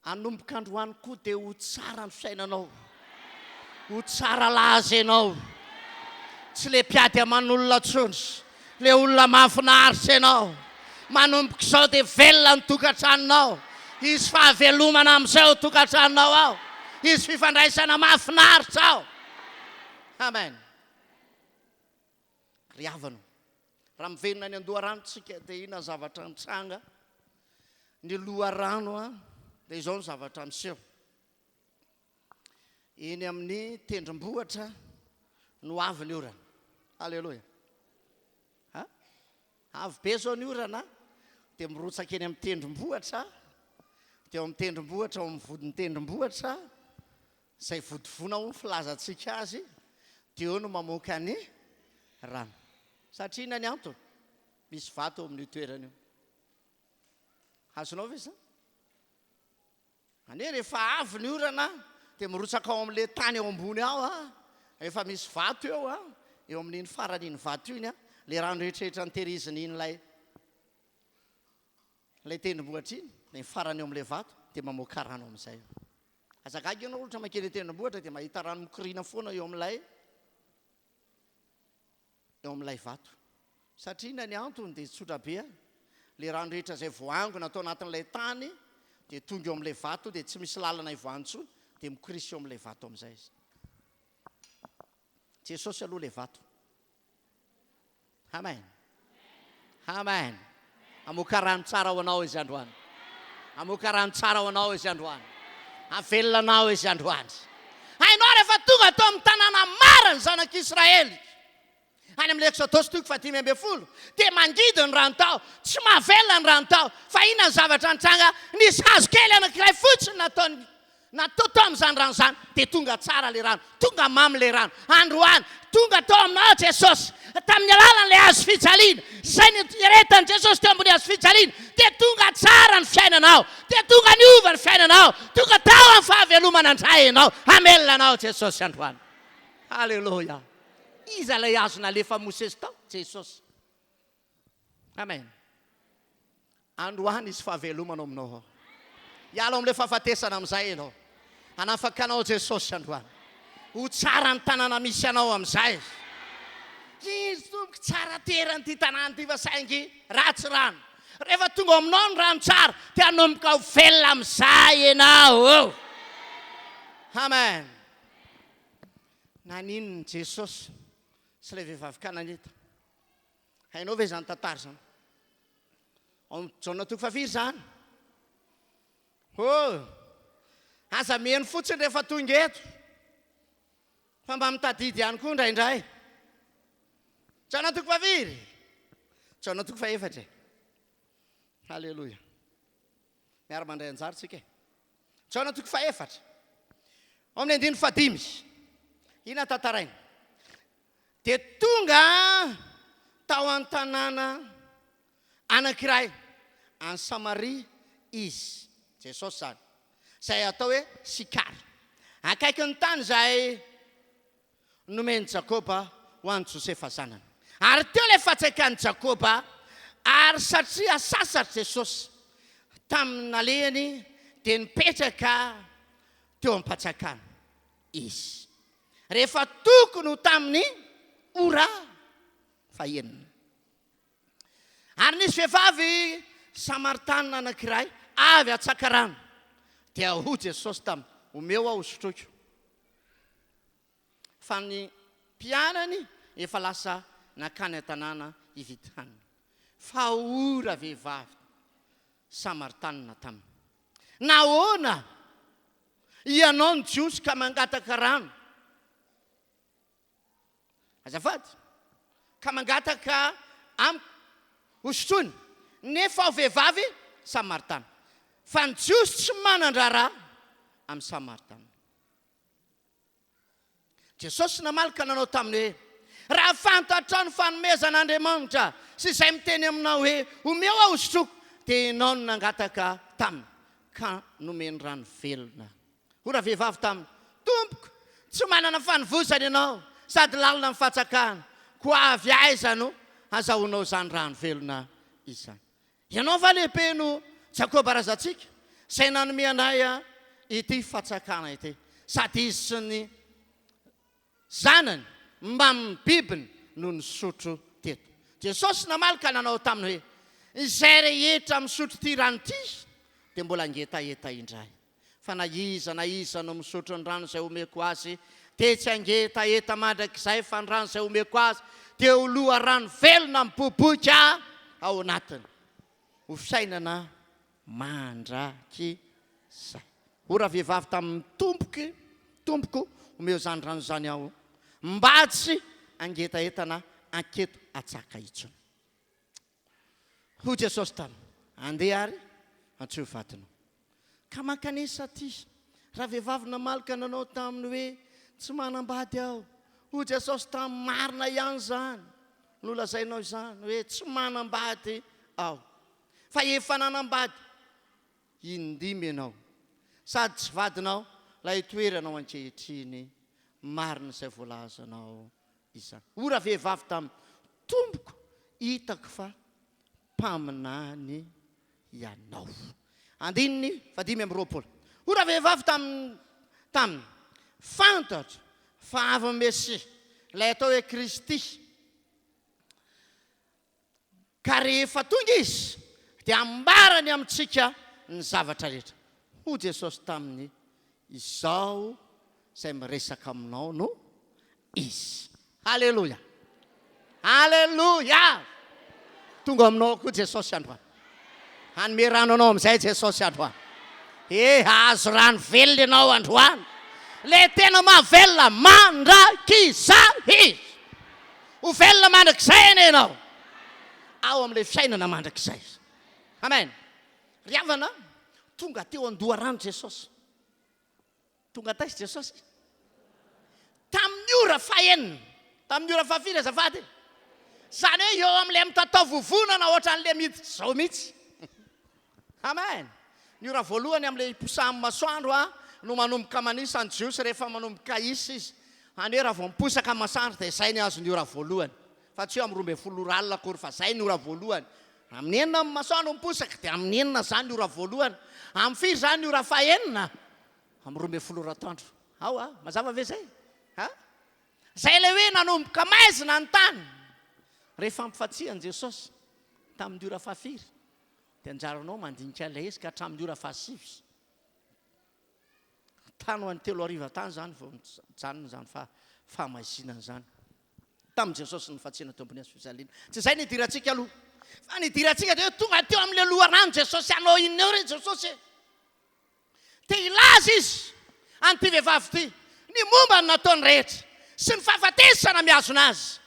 Hanomboka androany koa dia ho tsara ny fiainanao. Ho tsara laza ianao. Tsy le mpiady aman'olona intsony. Le olona mahafinaritra ianao. Manomboka izao dia velona ny tokantranonao. Hisy fahavelomana amin'izay ao tokantranonao ao. Hisy fifandraisana mahafinaritra ao. Amen. Ry havana, raha miverina any an-doharano tsika dia inona ny zavatra mitranga? Ny loharano dia izao ny zavatra miseho. Eny amin'ny tendrombohitra no avy ny orana. Aleloia. Ha? Avy be izao ny orana dia mirotsaka eny amin'ny tendrombohitra, dia eo amin'ny tendrombohitra, ao amin'ny vodin'ny tendrombohitra, Izay vodivona hoy ny filazantsika azy dia eo no mamoaka ny rano. Satria inona ny antony? Misy vato eo amin'io toerana io. Azonao ve izany? Anie rehefa avy ny orana dia mirotsaka ao amin'ilay tany eo ambony ao a, efa misy vato eo a, eo amin'iny faran'iny vato iny a, ilay rano rehetrarehetra notehirizin'ilay ilay tendrombohitra iny, dia ny farany eo amin'ilay vato dia mamoaka rano amin'izay. Aza gaga ianao ohatra mankeny an-tendrombohitra dia mahita rano mikoriana foana eo amin'ilay eo amin'ilay vato. Satria inona ny antony dia tsotra be a! Ilay rano rehetra izay voaangona tao anatin'ilay tany dia tonga eo amin'ilay vato dia tsy misy lalana ivoahany intsony dia mikorisa eo amin'ilay vato amin'izay izy. Jesosy aloha ilay vato. Amen. Amen. Hamoaka rano tsara ho anao izy androany. Hamoaka rano tsara ho anao izy androany. Havelona anao izy androany. Hainao rehefa tonga tao amin'ny tanàna mara ny zanak'Israely. Any amin'ny Eksodosy toko faha-15 dia mangidy ny rano tao, tsy mahavelona ny rano tao. Fa inona ny zavatra nitranga? Nisy hazo kely anankiray fotsiny nataony Natao tao amin'izany rano izany dia tonga tsara ilay rano, tonga mamy ilay rano. Androany, tonga tao aminao Jesosy, tamin'ny alalan'ilay hazo fijaliana, izay niretan'i Jesosy teo ambony hazo fijaliana, dia tonga tsara ny fiainanao, dia tonga niova ny fiainanao, tonga tao amin'ny fahavelomana indray ianao, hamelona anao Jesosy androany. Haleloia! Iza ilay hazo nalefa Mosesy tao? Jesosy. Amen. Androany hisy fahavelomana ao aminao ao. Hiala ao amin'ilay fahafatesana amin'izay ianao. Hanafaka anao Jesosy androany. Ho tsara ny tanàna misy anao amin'izay. Izy tompoko tsara toerana ity tanàna ity fa saingy ratsy rano. Rehefa tonga ao aminao ny rano tsara dia hanomboka ho velona amin'izay ianao. Amen. Naninona Jesosy sy ilay vehivavy Kananita? Hainao ve izany tantara izany? Ao amin'ny Jaona toko fahafiry izany? Oh! Aza miheno fotsiny rehefa tonga eto, fa mba mitadidy ihany koa indraindray. Jaona toko fahafiry? Jaona toko fahefatra e. Haleloia. Miara-mandray anjara tsika e. Jaona toko fahefatra. Ao amin'ny andininy fahadimy. Inona tantaraina? Dia tonga tao an-tanàna anankiray any Samaria izy, Jesosy izany, izay atao hoe Sikara, akaikin'ny tany izay nomen'i Jakoba ho an'i Josefa zanany. Ary teo ilay fatsaikan'i Jakoba, ary satria sasatra Jesosy tamin'ny nalehany, dia nipetraka teo am-patsakana izy. Rehefa tokony ho tamin'ny ora fahenina. Ary nisy vehivavy Samaritanina anankiray avy hatsaka rano. Dia hoy Jesosy taminy, Omeo aho hosotroiko. Fa ny mpianany efa lasa nankany an-tanàna hividy hanina. Fa hoy ravehivavy Samaritanina taminy, Nahoana Ianao no Jiosy ka mangataka rano. Azafady, ka mangataka amiko hosotroina, nefa aho vehivavy Samaritana. Fa ny Jiosy tsy manan-draharaha amin'ny Samaritana. Jesosy namaly ka nanao taminy hoe, Raha fantatrao ny fanomezan'Andriamanitra sy izay miteny aminao hoe, 'Omeo aho hosotroiko', dia ianao no nangataka taminy, ka nomeny rano velona. Hoy ravehivavy taminy, Tompoko, tsy manana fanovozana ianao, sady lalina ny fatsakana, koa avy aiza no hazahoanao izany rano velona izany? Ianao va lehibe noho Jakoba razantsika? izay nanome anay ity fatsakana ity, sady izy sy ny zanany mbamin'ny bibiny no nisotro teto. Jesosy namaly ka nanao taminy hoe, Izay rehetra misotro ity rano ity dia mbola hangetaheta indray. Fa na iza na iza no misotro ny rano izay omeko azy dia tsy hangetaheta mandrakizay, fa ny rano izay omeko azy dia ho loharano velona miboiboika ao anatiny ho fiainana mandrakizay. Hoy ravehivavy taminy, Tompoky, tompoko, omeo izany rano izany aho, mba tsy hangetaheta na hanketo hatsaka intsony. Hoy Jesosy taminy, Andeha àry, antsoy vadinao. Ka mankanesa aty. Ravehivavy namaly ka nanao taminy hoe, Tsy manambady aho. Hoy Jesosy taminy, Marina ihany izany nolazainao izany, hoe, 'Tsy manambady aho. Fa efa nanambady indimy ianao, sady tsy vadinao ilay itoeranao ankehitriny. Marina izay voalazanao izany. Hoy ravehivavy taminy, Tompoko, hitako fa mpaminany ianao. Andininy fahadimy amby roapolo. Hoy ravehivavy taminy, taminy, Fantatro fa avy ny Mesia, ilay atao hoe Kristy. Ka rehefa tonga Izy, dia hambarany amintsika ny zavatra rehetra. Hoy Jesosy taminy, Izaho izay miresaka aminao no Izy. Haleloia! Haleloia! Tonga aminao koa Jesosy androany. Hanome rano anao amin'izay Jesosy androany. He, hahazo rano velona ianao androany. Ilay tena mahavelona mandrakizay Izy. Ho velona mandrakizay anie ianao. Ao amin'ilay fiainana mandrakizay. Amen. Ry havana, tonga teo an-doharano Jesosy. Tonga taiza Jesosy? Tamin'ny ora fahenina. Tamin'ny ora fahafiry azafady? Izany hoe eo amin'ilay mitatao vovonana ohatran'ilay miditra izao mihitsy. Amen. Ny ora voalohany amin'ilay hiposahan'ny masoandro no manomboka manisa ny Jiosy rehefa manomboka hisa izy. Any hoe raha vao miposaka ny masoandro dia izay ny azon'ny ora voalohany. Fa tsy hoe amin'ny 12 ora alina akory fa izay ny ora voalohany. Amin'ny enina ny masoandro miposaka dia amin'ny enina izany ny ora voalohany. Amin'ny firy izany ny ora fahenina? Amin'ny 12 ora atoandro. Ao a! Mazava ve izay? Ha? Izay ilay hoe nanomboka maizina ny tany. Rehefa ampifantsihan'i Jesosy tamin'ny ora fahafiry dia anjaranao mandinika ilay izy ka hatramin'ny ora fahasivy. Tany ho any telo hariva tany izany vao nijanona izany fahamaizinana izany. Tamin'i Jesosy nifantsina teo ambony hazo fijaliana. Tsy izay ny idirantsika aloha. Fa ny idirantsika dia hoe tonga teo amin'ilay loharano Jesosy hanao inona eo re Jesosy e? Te hilaza izy an'ity vehivavy ity ny momba ny nataony rehetra sy ny fahafatesana mihazona azy,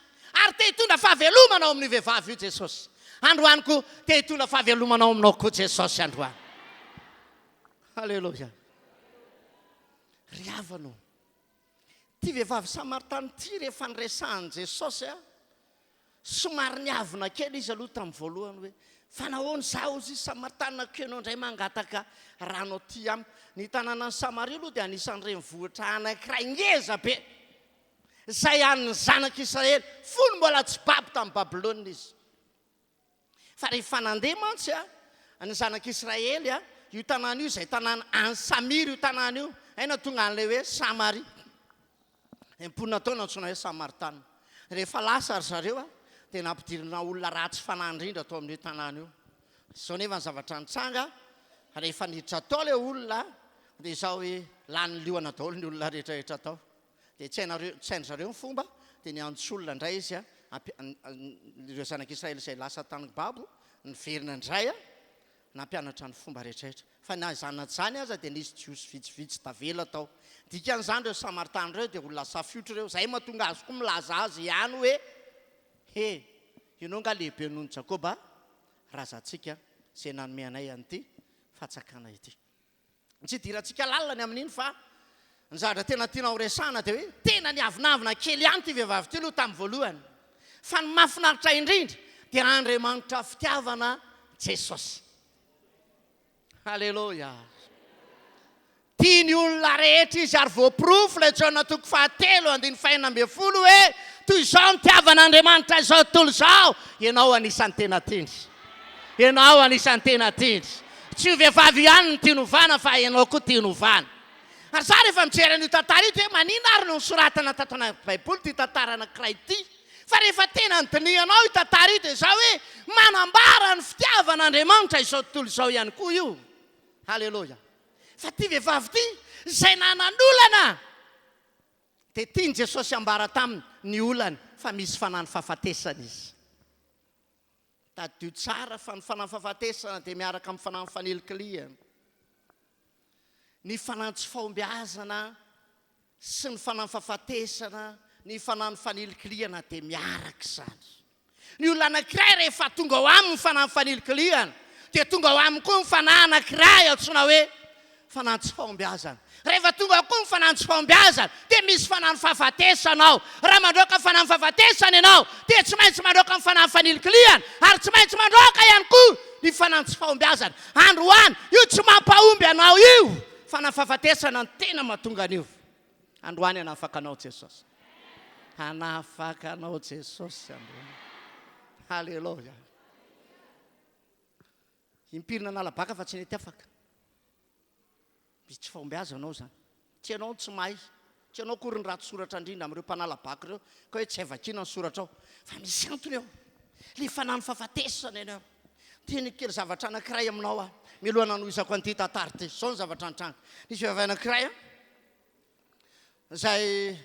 ary te hitondra fahavelomana ao amin'io vehivavy io Jesosy. Androany koa, te hitondra fahavelomana ao aminao koa Jesosy androany. Aleloia. Ry havana ô, ity vehivavy samaritana ity rehefa niresahan'i Jesosy, Somary niavona kely izy aloha tamin'ny voalohany hoe, Fa nahoana izaho, hozy izy, Samaritana koa ianao indray mangataka rano aty amiko? Ny tanànan'i Samaria aloha dia anisan'ny renivohitra anankiray ngeza be, izay an'ny zanak'Israely, fony mbola tsy babo tamin'i Babylona izy. Fa rehefa nandeha mantsy ny zanak'Israely, io tanàna io izay tanàna any Samira io tanàna io, hay nahatonga an'ilay hoe Samaria. Ny mponina tao no antsoina hoe Samaritana. Rehefa lasa ry zareo dia nampidirina olona ratsy fanahy indrindra tao amin'io tanàna io. Izao nefa ny zavatra nitranga, rehefa niditra tao ilay olona dia izao hoe lany liona daholo ny olona rehetra rehetra tao. Dia tsy hainareo, tsy hain-dry zareo ny fomba, dia niantso olona indray izy, ireo zanak'Israely izay lasa tany babo, niverina indray nampianatra ny fomba rehetrarehetra. Fa na izany na izany aza dia nisy Jiosy vitsivitsy tavela tao. Dikan'izany ireo Samaritana ireo dia olona safiotra ireo. Izay mahatonga azy koa milaza azy ihany hoe, He, ianao angaha lehibe noho ny Jakoba razantsika izay nanome anay an'ity fatsakana ity. Tsy idirantsika lalina ny amin'iny fa ny zavatra tena tiana horesahana dia hoe tena niavonavona kely ihany ity vehivavy ity aloha tamin'ny voalohany. Fa ny mahafinaritra indrindra dia Andriamanitra fitiavana Jesosy. Haleloia. Tia ny olona rehetra izy ary voaporofo ilay Jaona toko fahatelo andininy fahenina ambin'ny folo hoe toy izao nitiavan'Andriamanitra izao tontolo izao, ianao anisan'ny tena tiany. Ianao anisan'ny tena tiany. Tsy io vehivavy io ihany no tiany hovana fa ianao koa tiany hovana. Ary za rehefa mijery an'io tantara io dia hoe maninona ary no nosoratana tato anaty baiboly ity tantara anankiray ity? Fa rehefa tena nodinihanao io tantara io dia izao hoe manambara ny fitiavan'Andriamanitra izao tontolo izao ihany koa io. Haleloia. Fa ity vehivavy ity izay nanan'olana dia tian'i Jesosy hambara taminy ny olany fa misy fanahy ny fahafatesana izy. Tadidio tsara fa ny fanahy fahafatesana dia miaraka amin'ny fanahy fanilikilihana. Ny fanahy tsy fahombiazana sy ny fanahy fahafatesana, ny fanahy fanilikilihana dia miaraka izany. Ny olona anankiray rehefa tonga ao aminy ny fanahy fanilikilihana dia tonga ao aminy koa ny fanahy anankiray antsoina hoe fanahy tsy fahombiazana. Rehefa tonga ao koa ny fanahy tsy fahombiazana dia misy fanahy fahafatesana ao. Raha mandroaka ny fanahy fahafatesana ianao dia tsy maintsy mandroaka ny fanahy fanilikilihana ary tsy maintsy mandroaka ihany koa ny fanahy tsy fahombiazana. Androany, io tsy mampahomby anao io, fanahy fahafatesana no tena mahatonga an'io. Androany hanafaka anao Jesosy. Hanafaka anao Jesosy androany. Haleloia. Impiry nanala baka fa tsy nety afaka. Misy tsy fahombiazana ao izany. Tsy ianao no tsy mahay. Tsy ianao akory ny ratsy soratra indrindra amin'ireo mpanala baka ireo ka hoe tsy hay vakiana ny soratrao. Fa misy antony ao. Ilay fanahy ny fahafatesana ianao. Teny kely zavatra anankiray aminao aho mialoha nanohizako an'ity tantara ity. Izao ny zavatra nitranga. Nisy vehivavy anankiray an, izay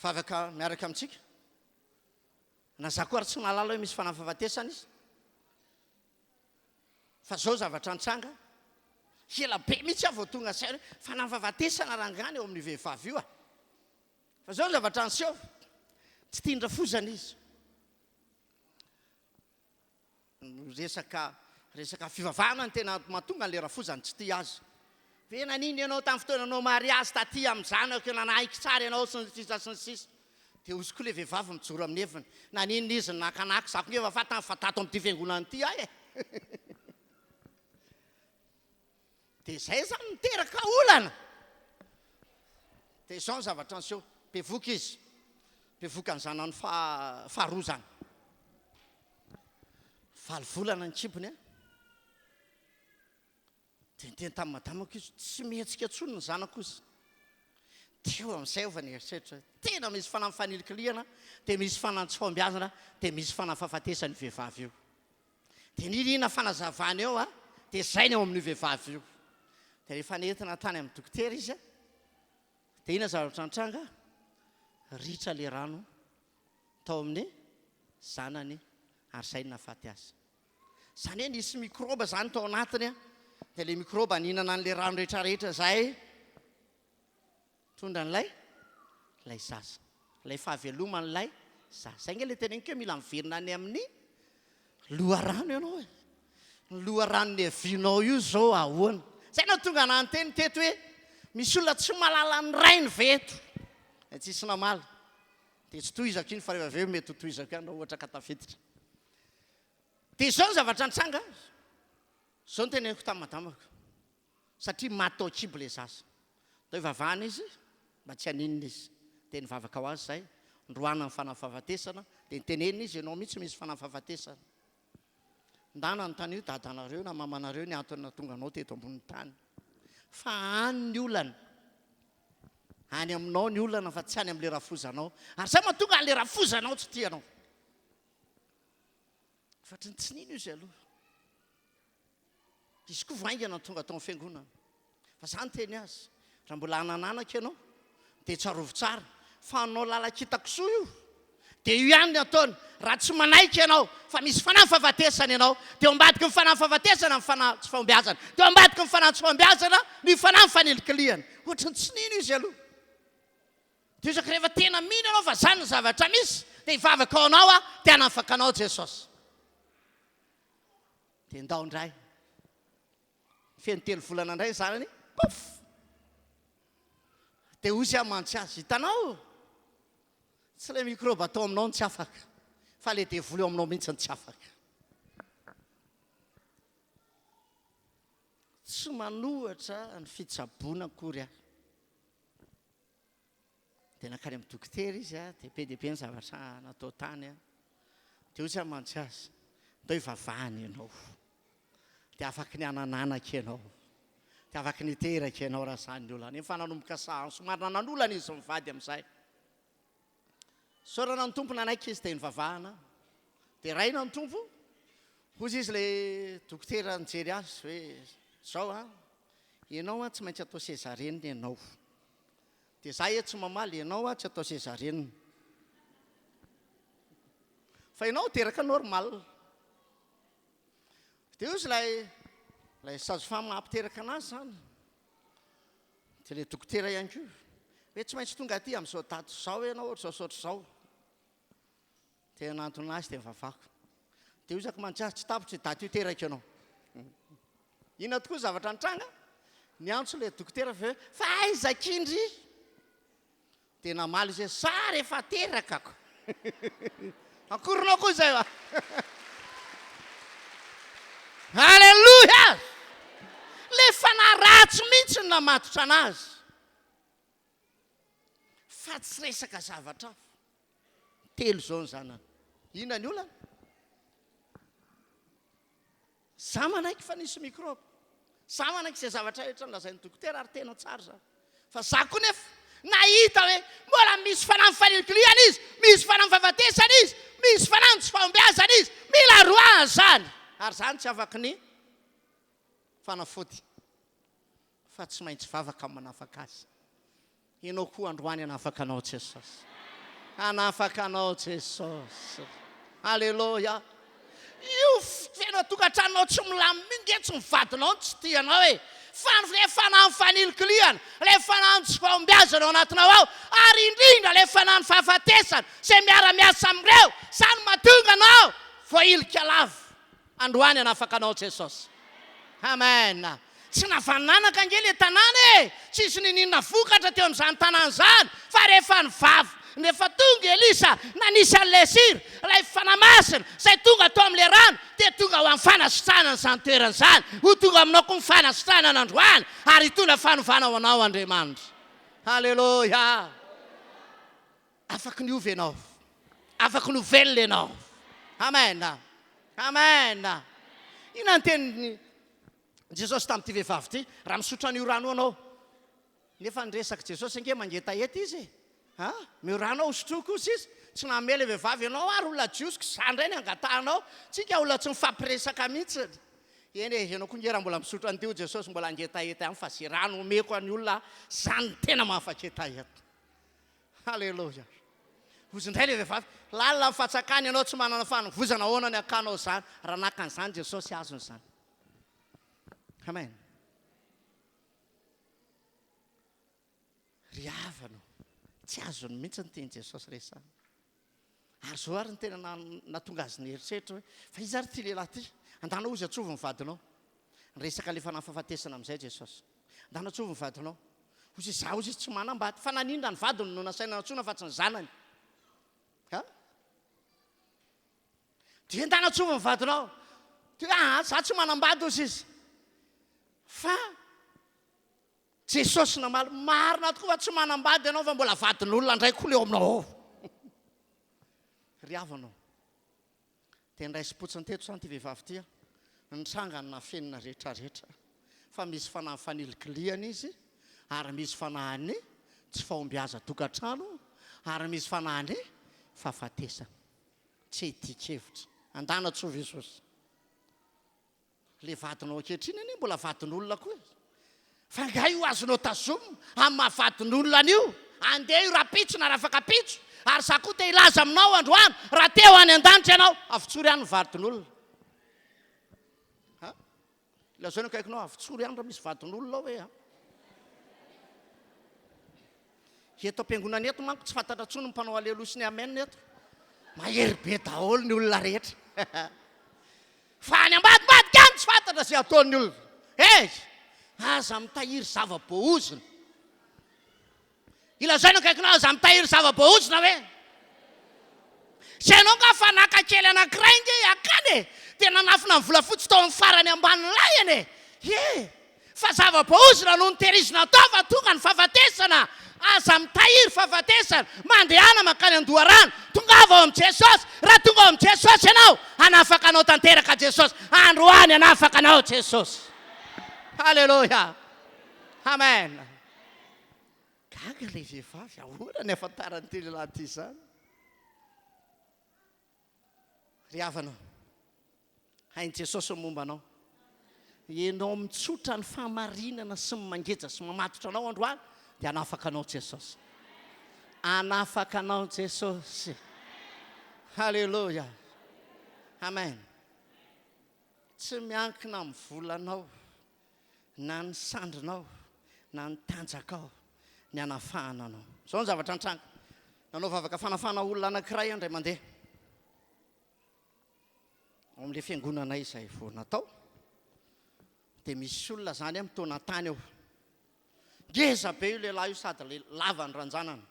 vavaka miaraka amintsika. Na za koa ary tsy mahalala hoe misy fanahy fahafatesana izy. Fa zao zavatra nitranga, ela be mihitsy aho vao tonga saina hoe fanahy fahafatesana rangahy ny eo amin'io vehivavy io a. Fa zao ny zavatra niseho, tsy tian-drafozana izy. Resaka resaka fivavahana no tena mahatonga an'ilay rafozany tsy tia azy. Ve naninona ianao tamin'ny fotoananao mariazy taty amin'ny zanako nanaiky tsara ianao sy ny sisa sy ny sisa. Dia hozy koa ilay vehivavy mijoro amin'ny heviny. Naninona izy nakanaka, za koa nge efa fantany fa tato amin'ity fiangonana ity aho e. Dia izay izany niteraka olana. Dia izao ny zavatra niseho, bevoka izy, bevoka ny zanany faharoa izany. Valo volana ny kibony an. Dia niteny tamin'ny madamako izy, tsy mihetsika intsony ny zanako izy. Teo amin'izay aho vao nieritreritra hoe tena misy fanahy mifanilikilihana, dia misy fanahy tsy fahombiazana, dia misy fanahy fahafatesana io vehivavy io. Dia nirina fanazavana eo a, dia zay ny ao amin'io vehivavy io. Dia rehefa nentina tany amin'ny dokotera izy a, dia inona zavatra nitranga? Ritra le rano tao amin'ny zanany ary zay no nahafaty azy. Zany hoe nisy mikrôba zany tao anatiny a, dia le mikrôba nihinana an'le rano rehetrarehetra zay. Mitondra an'ilay ilay zaza. Ilay fahaveloman'ilay zaza. Izay ange ilay teneniko hoe mila miverina any amin'ny loharano ianao e. Ny loharano niavianao io izao ahoana? Izay no tonga nanonteny teto hoe misy olona tsy mahalala ny rainy ve eto? Dia tsisy namaly. Dia tsy tohizako iny fa rehefa avy eo mety ho tohizako ihany raha ohatra ka tafiditra. Dia izao ny zavatra nitranga. Izao no teneniko tamin'ny madamako. Satria maty tao an-kibo ilay zaza. Atao hivavahana izy mba tsy haninona izy. Dia nivavaka ho azy izahay, noroahana ny fanahy fahafatesana, dia nitenenina izy, ianao mihitsy misy fanahy fahafatesana. Ndana anontanio dadanareo na mamanareo ny antony nahatonga anao teto ambonin'ny tany. Fa any ny olana. Any aminao ny olana fa tsy any amin'ilay rafozanao. Ary izay mahatonga an'ilay rafozanao tsy tia anao. Fa tsy nino izy aloha. Izy koa vao haingana no tonga tao amin'ny fiangonana. Fa za niteny azy, raha mbola hanananaka ianao, dia tsarovy tsara fa hanao lalan-kitakisoa io. Dia io ihany ny ataony, raha tsy manaiky ianao fa misy fanahy fahafatesana ianao, dia ao ambadiky ny fanahy fahafatesana ny fanahy tsy fahombiazana, dia ao ambadiky ny fanahy tsy fahombiazana ny fanahy fanilikilihana. Ohatry ny tsy nino izy aloha. Dia isaky rehefa tena mino ianao fa izany ny zavatra misy, dia hivavaka ho anao aho, dia hanafaka anao Jesosy. Dia ndao indray. Feno telo volana indray ny zanany, pouf! Dia hoy aho mantsy azy, hitanao, tsy ilay mikrôba atao aminao no tsy afaka, fa ilay devoly ao aminao mihitsy no tsy afaka. Tsy manohatra ny fitsaboana akory aho. Dia nankany amin'ny dokotera izy, dia be dia be ny zavatra natao tany. Dia hoy aho mantsy azy, ndao hivavahana ianao. Dia afaky ny hanan'anaka ianao. Dia afaky ny hiteraka ianao raha izany ny olana. Efa nanomboka saha, somary nanan'olana izy mivady amin'izay. Isaorana ny Tompo nanaiky izy dia nivavahana. Deraina ny Tompo. Hozy izy ilay dokotera nijery azy hoe izao an, ianao an tsy maintsy atao césarienne ianao. Dia za etsy mamaly, ianao an tsy atao césarienne. Fa ianao teraka normal. Dia hozy ilay ilay sage femme mampiteraka anazy izany. Dia ilay dokotera ihany koa hoe tsy maintsy tonga aty amin'izao daty izao ianao ohatr'izao sy ohatr'izao. Dia nanantona azy dia nivavaka. Dia hoy zako mantsy azy, tsy tapitra io daty io teraka ianao. Inona tokoa ny zavatra nitranga? Niantso ilay dokotera avy eo hoe, fa aiza kindry? Dia namaly izy hoe, za rehefa teraka ko. Akorinao koa izay va? Alléluia! Ilay fanahy ratsy mihitsy no namatotra anazy. Fa tsy resaka zavatra hafa. Telo izao ny zanany. Inona ny olana? Za manaiky fa nisy microbe. Za manaiky izay zavatra rehetra nolazain'ny dokotera ary tena tsara izany. Fa za koa nefa nahita hoe mbola misy fanahy mifanilikilihana izy, misy fanahy mifahafatesana izy, misy fanahy tsy fahombiazana izy. Mila roahana izany. Ary izany tsy afaky ny fanafody fa tsy maintsy vavaka manafaka azy. Ianao koa androany hanafaka anao Jesosy. Hanafaka anao Jesosy. Aleloia. Io feno tokantranonao tsy milamina io nge tsy ny vadinao no tsy tia anao e. Fa ilay fanahy mifanilikilihana, ilay fanahy ny tsy fahombiazana ao anatinao ao, ary indrindra ilay fanahy ny fahafatesana izay miara-miasa amin'ireo, izany mahatonga anao voahilika lava. Androany hanafaka anao Jesosy. Amen. Tsy navananaka ange le tanàna e! Tsisy niniana vokatra teo amin'izany tanàna izany fa rehefa nivavy, rehefa tonga Elisa nanisy an'ilay sira, ilay Fanahy Masina izay tonga tao amin'ilay rano dia tonga ho amin'ny fanasitranana izany toerana izany. Ho tonga aminao koa ny fanasitranana androany ary hitondra fanovana ho anao Andriamanitra. Haleloia! Afaky niova ianao. Afaky no velona ianao. Amen. Amen. Inona ny tenin'i Jesosy tamin'ity vehivavy ity? Raha misotro an'io rano io anao. Nefa ny resak'i Jesosy ange mangetaheta izy e. Ha? Meo rano aho hosotroiko hozy izy. Tsy nanome ilay vehivavy ianao ary olona jiosy ko za indray ny angatahanao. Tsika olona tsy mifampiresaka mihitsy. Eny e, ianao koa nge raha mbola misotro an'ity hoy Jesosy mbola hangetaheta ihany fa ze rano omeko an'ny olona zany no tena mahafaketaheta. Haleloia. Hozy indray ilay vehivavy, lalina ny fatsakany ianao tsy manana fanovozana ahoana ny hakanao izany? Raha naka an'izany Jesosy azony izany. Amen. Ry havana, tsy azony mihitsy ny tian'i Jesosy resahina. Ary izao ary ny tena nahatonga azy nieritreritra hoe, fa iza ary ity lehilahy ity? Andana hozy antsovy ny vadinao. Niresaka ilay fanahy fahafatesana amin'izay Jesosy. Andana antsovy ny vadinao. Hozy izy, za hozy izy tsy manambady. Fa naninona ny vadiny no nasaina nantsoina fa tsy ny zanany? Ha? Dia ndana antsovy ny vadinao. Dia hoe, aa, za tsy manambady hozy izy. Fa Jesosy namaly, marina tokoa fa tsy manambady ianao fa mbola vadin'olona indray koa le ao aminao ao. Ry havana ô, dia niraisim-potsiny teto izany ity vehivavy ity a, nitranga ny nafenina rehetrarehetra fa misy fanahy fanilikilihana izy ary misy fanahin'ny tsy fahombiazan-tokantrano ary misy fanahin'ny fahafatesana. Tsy hidian-kevitra. Andana tsovy Jesosy. Le vadinao ankehitriny anie mbola vadin'olona koa e! Fa angaha io azonao tazomina amin'ny maha vadin'olona an'io? Andeha io rahampitso na rafakampitso ary za koa te hilaza aminao androany raha te ho any an-danitra ianao, avotsory ihany ny vadin'olona. Ha? Lazao ny akaikinao, avotsory ihany raha misy vadin'olona ao e! Eto am-piangonana eto manko tsy fantatra intsony ny mpanao aleloia sy ny amen eto. Mahery be daholo ny olona rehetra. Fa any ambadimbadika any tsy fantatra izay ataon'ny olona. Hey! Aza mitahiry zava-boaozona. Ilazaina akaikinao aza mitahiry zava-boaozona hoe. Tsy hainao nga fa naka kely anankiray nge i Akany e! Dia nanafina ny volafotsy tao amin'ny farany ambanin'ny layany e! He! Fa zava-boaozona no notehirizina tao fa tonga ny fahafatesana! Aza mitahiry fahafatesana, mandehana mankany an-doharano, tongava ao amin'i Jesosy, raha tonga ao amin'i Jesosy ianao, hanafaka anao tanteraka Jesosy, androany hanafaka anao Jesosy. Haleloia! Amen! Gaga ilay vehivavy, ahoana ny ahafantaran'ity lehilahy ity izany? Ry havana, hain'i Jesosy ny momba anao. Ianao mitsotra ny fahamarinana sy ny mangeja sy mamatotra anao androany dia hanafaka anao Jesosy. Hanafaka anao Jesosy. Haleloia. Amen. Tsy miankina amin'ny volanao na ny sandrinao na ny tanjakao ny hanafahana anao. Izao ny zavatra nitranga. Nanao vavaka fanafahana olona anankiray aho indray mandeha. Ao amin'ilay fiangonanay izay vao natao, dia misy olona izany mitaona tany ao. Ngeza be io lehilahy io sady lava ny ranjanana.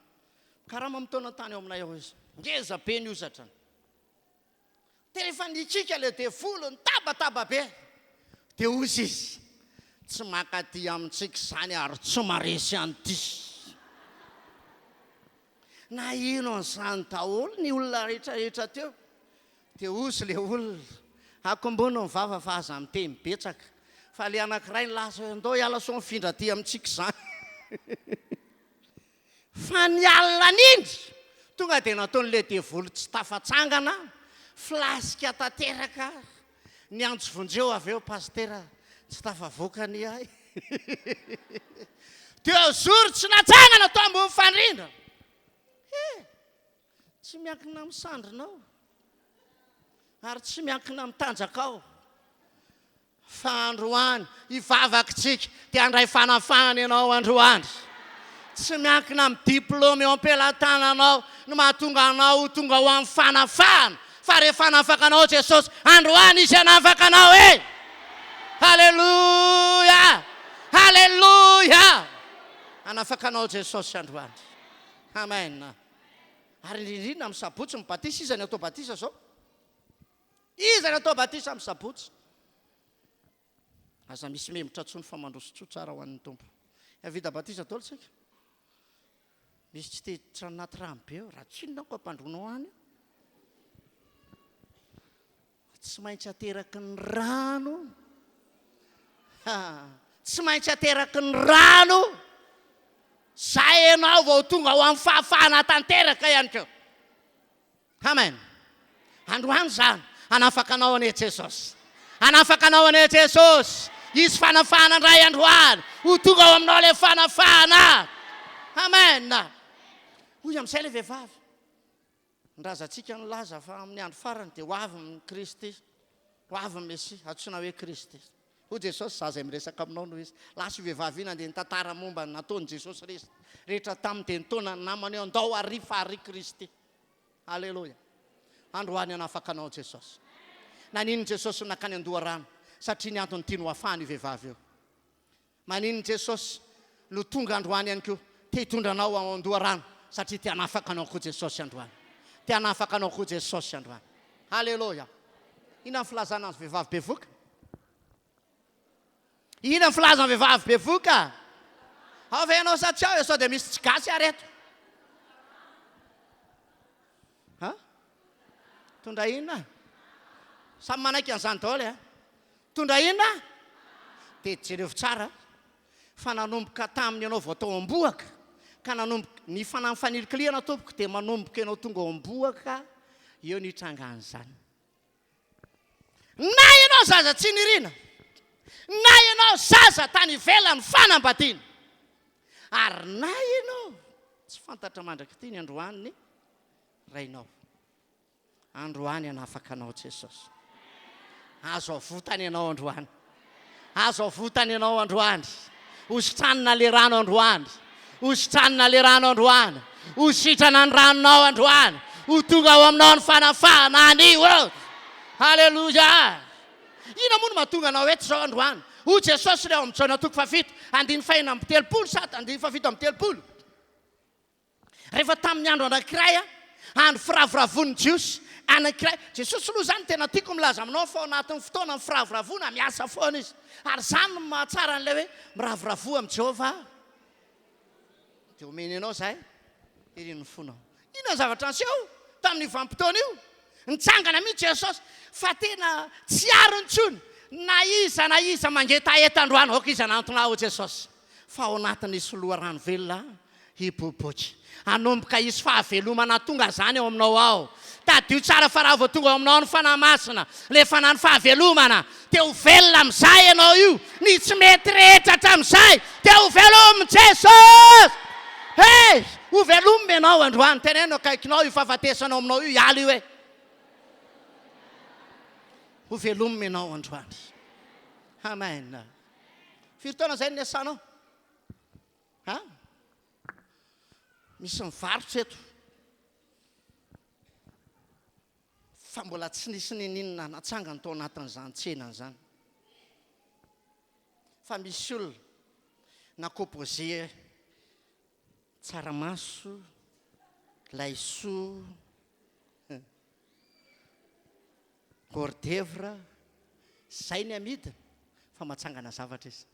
Karama mitaona tany ao aminay ao izy. Ngeza be ny hozatrany. Dia rehefa nikiaka ilay devoly, nitabataba be, dia hoy izy, Tsy mankaty amintsika izany ary tsy maharesy an'ity. Naheno an'izany daholo ny olona rehetrarehetra teo. Dia hoy ilay olona, Akombono ny vava fa aza miteny betsaka. Fa ilay anankiray nilaza hoe, Ndao hiala sao mifindra aty amintsika izany. Fa ny alina an'iny, tonga dia nataon'ilay devoly tsy tafatsangana, flasika tanteraka, niantso vonjeo avy eo, Pasitera, tsy tafavoaka anie ahy. Teo zoro tsy natsangana tao ambony fandrindra. He! Tsy miankina amin'ny sandrinao, ary tsy miankina amin'ny tanjakao. Fa androany, hivavaka tsika, dia handray fanafahana ianao androany. Tsy miankina amin'ny diplôme eo am-pelatananao no mahatonga anao ho tonga ho amin'ny fanafahana, fa rehefa hanafaka anao Jesosy, androany Izy hanafaka anao e! Haleloia! Haleloia! Hanafaka anao Jesosy androany. Amen. Ary indrindra indrindra amin'ny sabotsy ny batisa, iza ny atao batisa zao? Iza no atao batisa amin'ny sabotsy? Aza misy memotra tsony fa mandroso tsoa tsara ho an'ny Tompo. Efa vita batisa daholo tsika. Misy tsy te hiditra anaty rano be eo, raha tsy inona ko ampandroanao any io. Tsy maintsy ateraky ny rano. Ha, tsy maintsy ateraky ny rano. Zay ianao vao tonga ho amin'ny fahafahana tanteraka ihany koa. Amen. Androany izany, hanafaka anao anie Jesosy. Hanafaka anao anie Jesosy. Hisy fanafahana indray androany. Ho tonga ao aminao ilay fanafahana. Amen. Hoy amin'izay ilay vehivavy. Ny razantsika nilaza fa amin'ny andro farany dia ho avy ny Kristy. Ho avy ny Mesia, antsoina hoe Kristy. Hoy Jesosy, Izaho izay miresaka aminao no izy. Lasa io vehivavy io nandeha nitantara momba ny nataon'i Jesosy rehetra taminy dia nitaona ny namany hoe andao àry fa àry Kristy. Aleloia! Androany hanafaka anao Jesosy. Naninona Jesosy no nankany an-doharano? Satria ny antony tiany ho afahana io vehivavy io. Maninona Jesosy no tonga androany ihany koa? Te hitondra anao ao an-doharano satria te hanafaka anao koa Jesosy androany. Te hanafaka anao koa Jesosy androany. Aleloia! Inona ny filazana ny vehivavy bevoka? Inona ny filazan'ny vehivavy bevoka? Ao ve ianao sa tsy ao e? Sao dia misy tsy gasy ary eto? Ha? Tondra inona? Samy manaiky an'izany daholo e. Tondra inona? Dia jereo tsara fa nanomboka tamin'ny ianao vao tao am-bohoka ka nanomboka ny fanahy fanilikilihana tompoko dia manomboka ianao tonga ao am-bohoka eo ny hitrangan'izany. Na ianao zaza tsy nirina, na ianao zaza tany ivelan'ny fanambadiana, ary na ianao tsy fantatra mandrak'ity ny androany ny rainao. Androany hanafaka anao Jesosy. Azo avotana ianao androany. Azo avotana ianao androany. Ho sitranina le rano androany. Ho sitranina le rano androany. Ho sitrana ny ranonao androany. Ho tonga ao aminao ny fanafahana anio. Haleloia! Inona moa no mahatonga anao eto izao androany? Hoy Jesosy re ao amin'ny Jaona toko fahafito, andininy fahenina amby telopolo sady andininy fahafito amby telopolo. Rehefa tamin'ny andro anankiray, andro firavoravoan'ny Jiosy anankiray, Jesosy aloha izany tena tiako milaza aminao fa ao anatin'ny fotoana ny firavoravoana miasa foana izy. Ary izany no mahatsara an'ilay hoe miravoravoa amin'i Jehovah. Dia omeny anao izay irin'ny fonao. Inona ny zavatra niseho tamin'io vanim-potoana io? Nitsangana mihitsy Jesosy fa tena tsy ariny intsony na iza na iza mangetaheta androany. Aoka izy hanantona ahy, hoy Jesosy, fa ao anatiny hisy loharano velona hiboiboika. Hanomboka hisy fahavelomana tonga izany ao aminao ao. Tadidio tsara fa raha vao tonga ao aminao ny Fanahy Masina, ilay Fanahin'ny fahavelomana, dia ho velona amin'izay ianao io. Ny tsy mety rehetra hatramin'izay dia ho velomin'i Jesosy. Hey! Ho velomina ianao androany. Teneno akaikinao io fahafatesana ao aminao io, hiala io e. Ho velomina ianao androany. Amen. Firy taona izay no niasanao? Ha? Misy mivarotra eto. Fa mbola tsy nisy nininona natsangany tao anatin'izany tsenany izany. Fa misy olona na composé tsaramaso, laisoa, hors d'oeuvre, zay ny amidiny fa matsangana zavatra izy.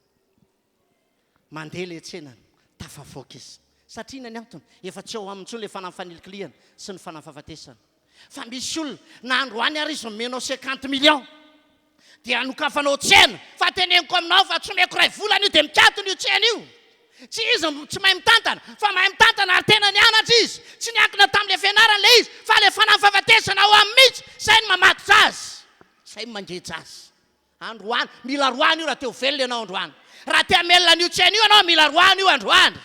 Mandeha ilay tsenany, tafavoaka izy. Satria inona ny antony? Efa tsy ao aminy intsony ilay fanahy fanilikilihana sy ny fanahy fahafatesana. Fa misy olona, na androany ary izy omenao cinquante millions, dia anokafanao tsena, fa teneniko aminao fa tsy omeko iray volana io dia mikatona io tsena io. Tsy izy no tsy mahay mitantana, fa mahay mitantana ary tena nianatra izy. Tsy niankina tamin'ilay fianarana ilay izy, fa ilay fanahy fahafatesana ao aminy mihitsy, izay no mamatotra azy, izay no mangeja azy. Androany, mila roahina io raha te ho velona ianao androany. Raha te hamelona an'io tsena io ianao, mila roahina io androany.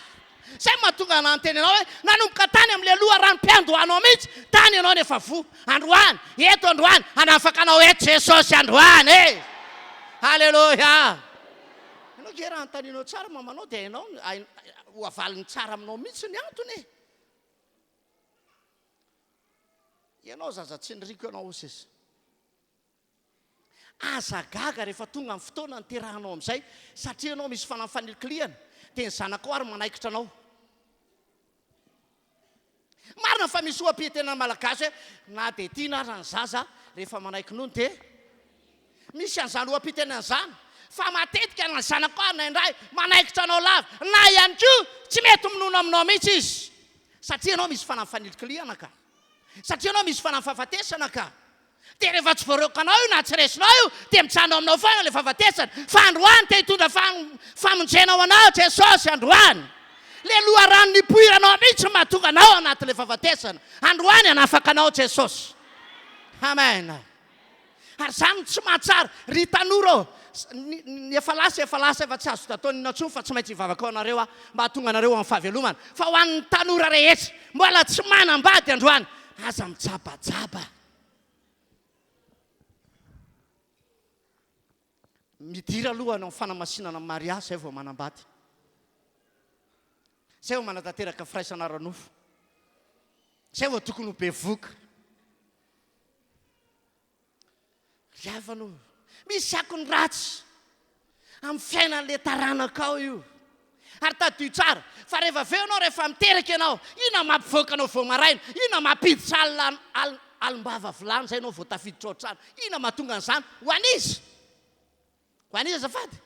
Izay no mahatonga anah niteny anao hoe nanomboka tany amin'ilay loharanom-piandohanao mihitsy, tany ianao no efa voa. Androany, eto androany, hanafaka anao eto Jesosy androany e! Haleloia! Ianao ange raha anontanianao tsara mamanao dia hainao, ho avaliny tsara aminao mihitsy ny antony e! Ianao zaza tsy niriko ianao hoy sisa. Aza gaga rehefa tonga ny fotoana niterahanao amin'izay, satria ianao misy fanahy fanilikilihana, dia ny zanakao ary manaikitra anao. Marina fa misy oha-pihentenana malagasy hoe na dia tiana aza ny zaza rehefa manaiky nono dia misy an'izany oha-pitenenana izany, fa matetika na ny zanakao ary indraindray manaikitra anao lava, na ihany koa tsy mety minono aminao mihitsy izy, satria ianao misy fanahy fanilikilihana ka. Satria ianao misy fanahy fahafatesana ka. Dia rehefa tsy voaroakanao io na tsy resinao io dia mijanona ao aminao foana ilay fahafatesana. Fa androany te hitondra famonjena ho anao Jesosy androany. Ilay loharano nipoiranao mihitsy no mahatonga anao ao anatin'ilay fahafatesana. Androany hanafaka anao Jesosy. Amen. Ary izany no tsy mahatsara. Ry tanora ô, ny efa lasa efa lasa efa tsy azo tatonina intsony fa tsy maintsy hivavaka ho anareo aho mba hahatonga anareo ho amin'ny fahavelomana. Fa ho an'ny tanora rehetra mbola tsy manambady androany, aza mijabajaba. Midira aloha hanao fanamasinana amin'ny mariazy zay vao manambady. Zay vao manatanteraka firaisana ara-nofo. Zay vao tokony ho bevoka. Ry havana o, misy akony ratsy amin'ny fiainan'ilay taranakao io. Ary tadidio tsara fa rehefa avy eo ianao, rehefa miteraka ianao, inona mampivoaka anao vao maraina? Inona mampiditra alina alim-bava vilany izay ianao vao tafiditra ao an-trano? Inona mahatonga an'izany? Ho an'iza? Ho an'iza azafady?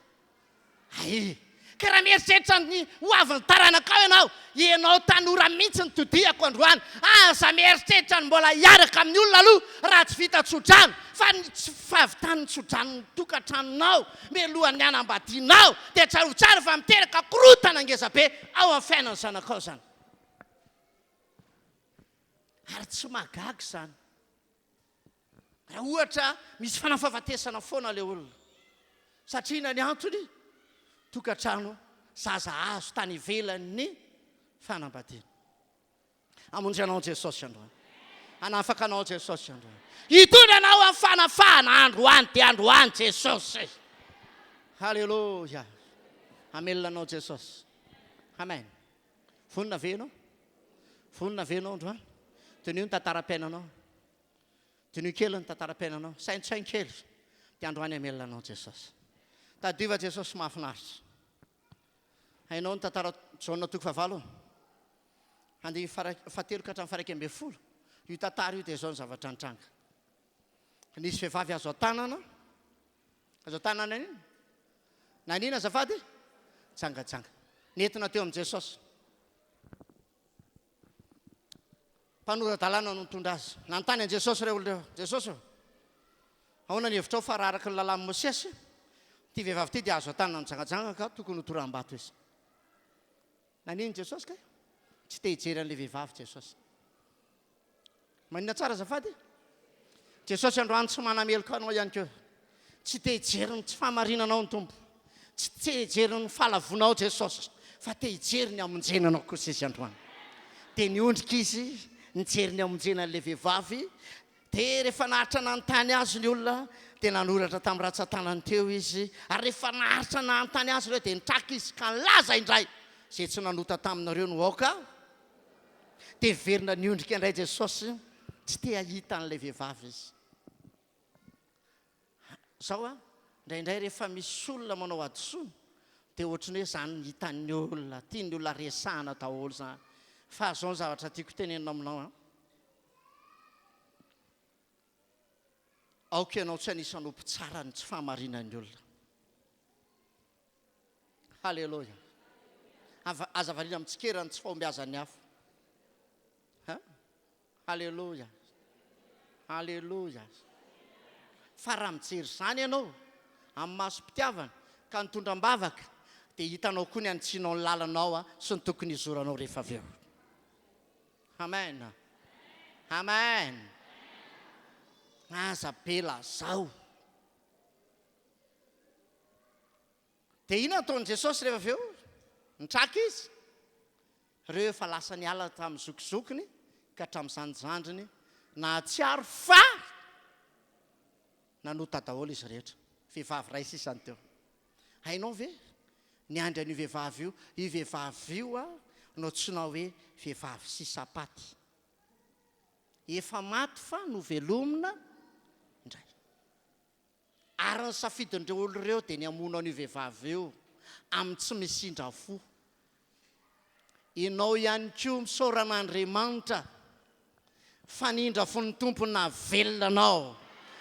Hay! Ka raha mieritreritra ny ho avin'ny taranakao ianao, ianao tanora mihitsy no todihako androany, aza mieritreritra ny mbola hiaraka amin'ny olona aloha raha tsy vita tsodrano, fa ny tsy fahavitan'ny tsodranon'ny tokantranonao mialohan'ny hanambadianao dia tsarovy tsara fa miteraka korontana ngezabe ao amin'ny fiainan'ny zanakao izany. Ary tsy mahagaga izany. Raha ohatra misy fanafafatesana foana ilay olona, satria inona ny antony? Tokantrano zaza azo tany ivelan'ny fanambadiana. Hamonjy anao Jesosy androany. Hanafaka anao Jesosy androany. Hitondra anao amin'ny fanafahana androany dia androany Jesosy. Haleloia. Hamelona anao Jesosy. Amen. Vonona ve ianao? Vonona ve ianao androany? Diniho ny tantaram-piainanao. Diniho kely ny tantaram-piainanao. Saintsaino kely. Dia androany hamelona anao Jesosy. Tadidio fa Jesosy mahafinaritra. Hainao ny tantara Jaona toko fahavalo? Andininy fahatelo ka hatramin'ny faha-11. Io tantara io dia izao ny zavatra nitranga. Nisy vehivavy azo an-tanana. Azo an-tanana inona? Nanina azafady? Jangajanga. Nentina teo amin'i Jesosy. Mpanora-dalàna no nitondra azy. Nanontany an'i Jesosy ireo olona ireo, Jesosy ô, ahoana ny hevitrao fa raha araka ny lalàn'i Mosesy, ity vehivavy ity dia azo atanana mijangajanga ka tokony hotoraham-bato izy? Naninona Jesosy kay? Tsy te hijery an'ilay vehivavy Jesosy. Maninona tsara azafady? Jesosy androany tsy manameloka anao ihany koa. Tsy te hijery ny tsy fahamarinanao ny Tompo. Tsy te hijery ny fahalavonao Jesosy, fa te hijery ny hamonjena anao kosa Izy androany. Dia niondrika Izy nijery ny hamonjena an'ilay vehivavy. Dia rehefa naharitra nanontany Azy ny olona, dia nanoratra tamin'ny rantsan-tanany teo Izy. Ary rehefa naharitra nanontany Azy ireo, dia nitraka Izy ka nilaza indray, Izay tsy nanota taminareo no aoka Dia niverina niondrika indray Jesosy, tsy te hahita an'ilay vehivavy izy. Izao an, indraindray rehefa misy olona manao hadisoana, dia ohatran'ny hoe izany no hitan'ny olona, tian'ny olona resahana daholo izany. Fa izao ny zavatra tiako tenenina aminao an, aoka ianao tsy anisan'ny ho mpitsara ny tsy fahamarinan'ny olona. Haleloia. Aza variana mitsikera ny tsy fahombiazan'ny hafa. Ha? Haleloia. Haleloia. Fa raha mijery izany ianao amin'ny masom-pitiavana ka nitondra am-bavaka dia hitanao koa ny hanitsianao ny lalanao sy ny tokony hizoranao rehefa avy eo. Amen. Amen. Aza be lazao. Dia inona nataon'i Jesosy rehefa avy eo? Nitraka izy. Ireo efa lasa niala tamin'ny zokizokiny ka hatramin'ny zandrizandriny, nahatsiaro fa nanota daholo izy rehetra. Vehivavy iray sisa no teo. Hainao ve? Niandry an'io vehivavy io. Io vehivavy io no antsoina hoe vehivavy sisam-paty. Efa maty fa novelomina indray. Ary ny safidin'ireo olona ireo dia ny hamono an'io vehivavy io amin'ny tsy misy indra fo. Ianao ihany koa misaora an'Andriamanitra fa ny indra fon'ny Tompo nahavelona anao.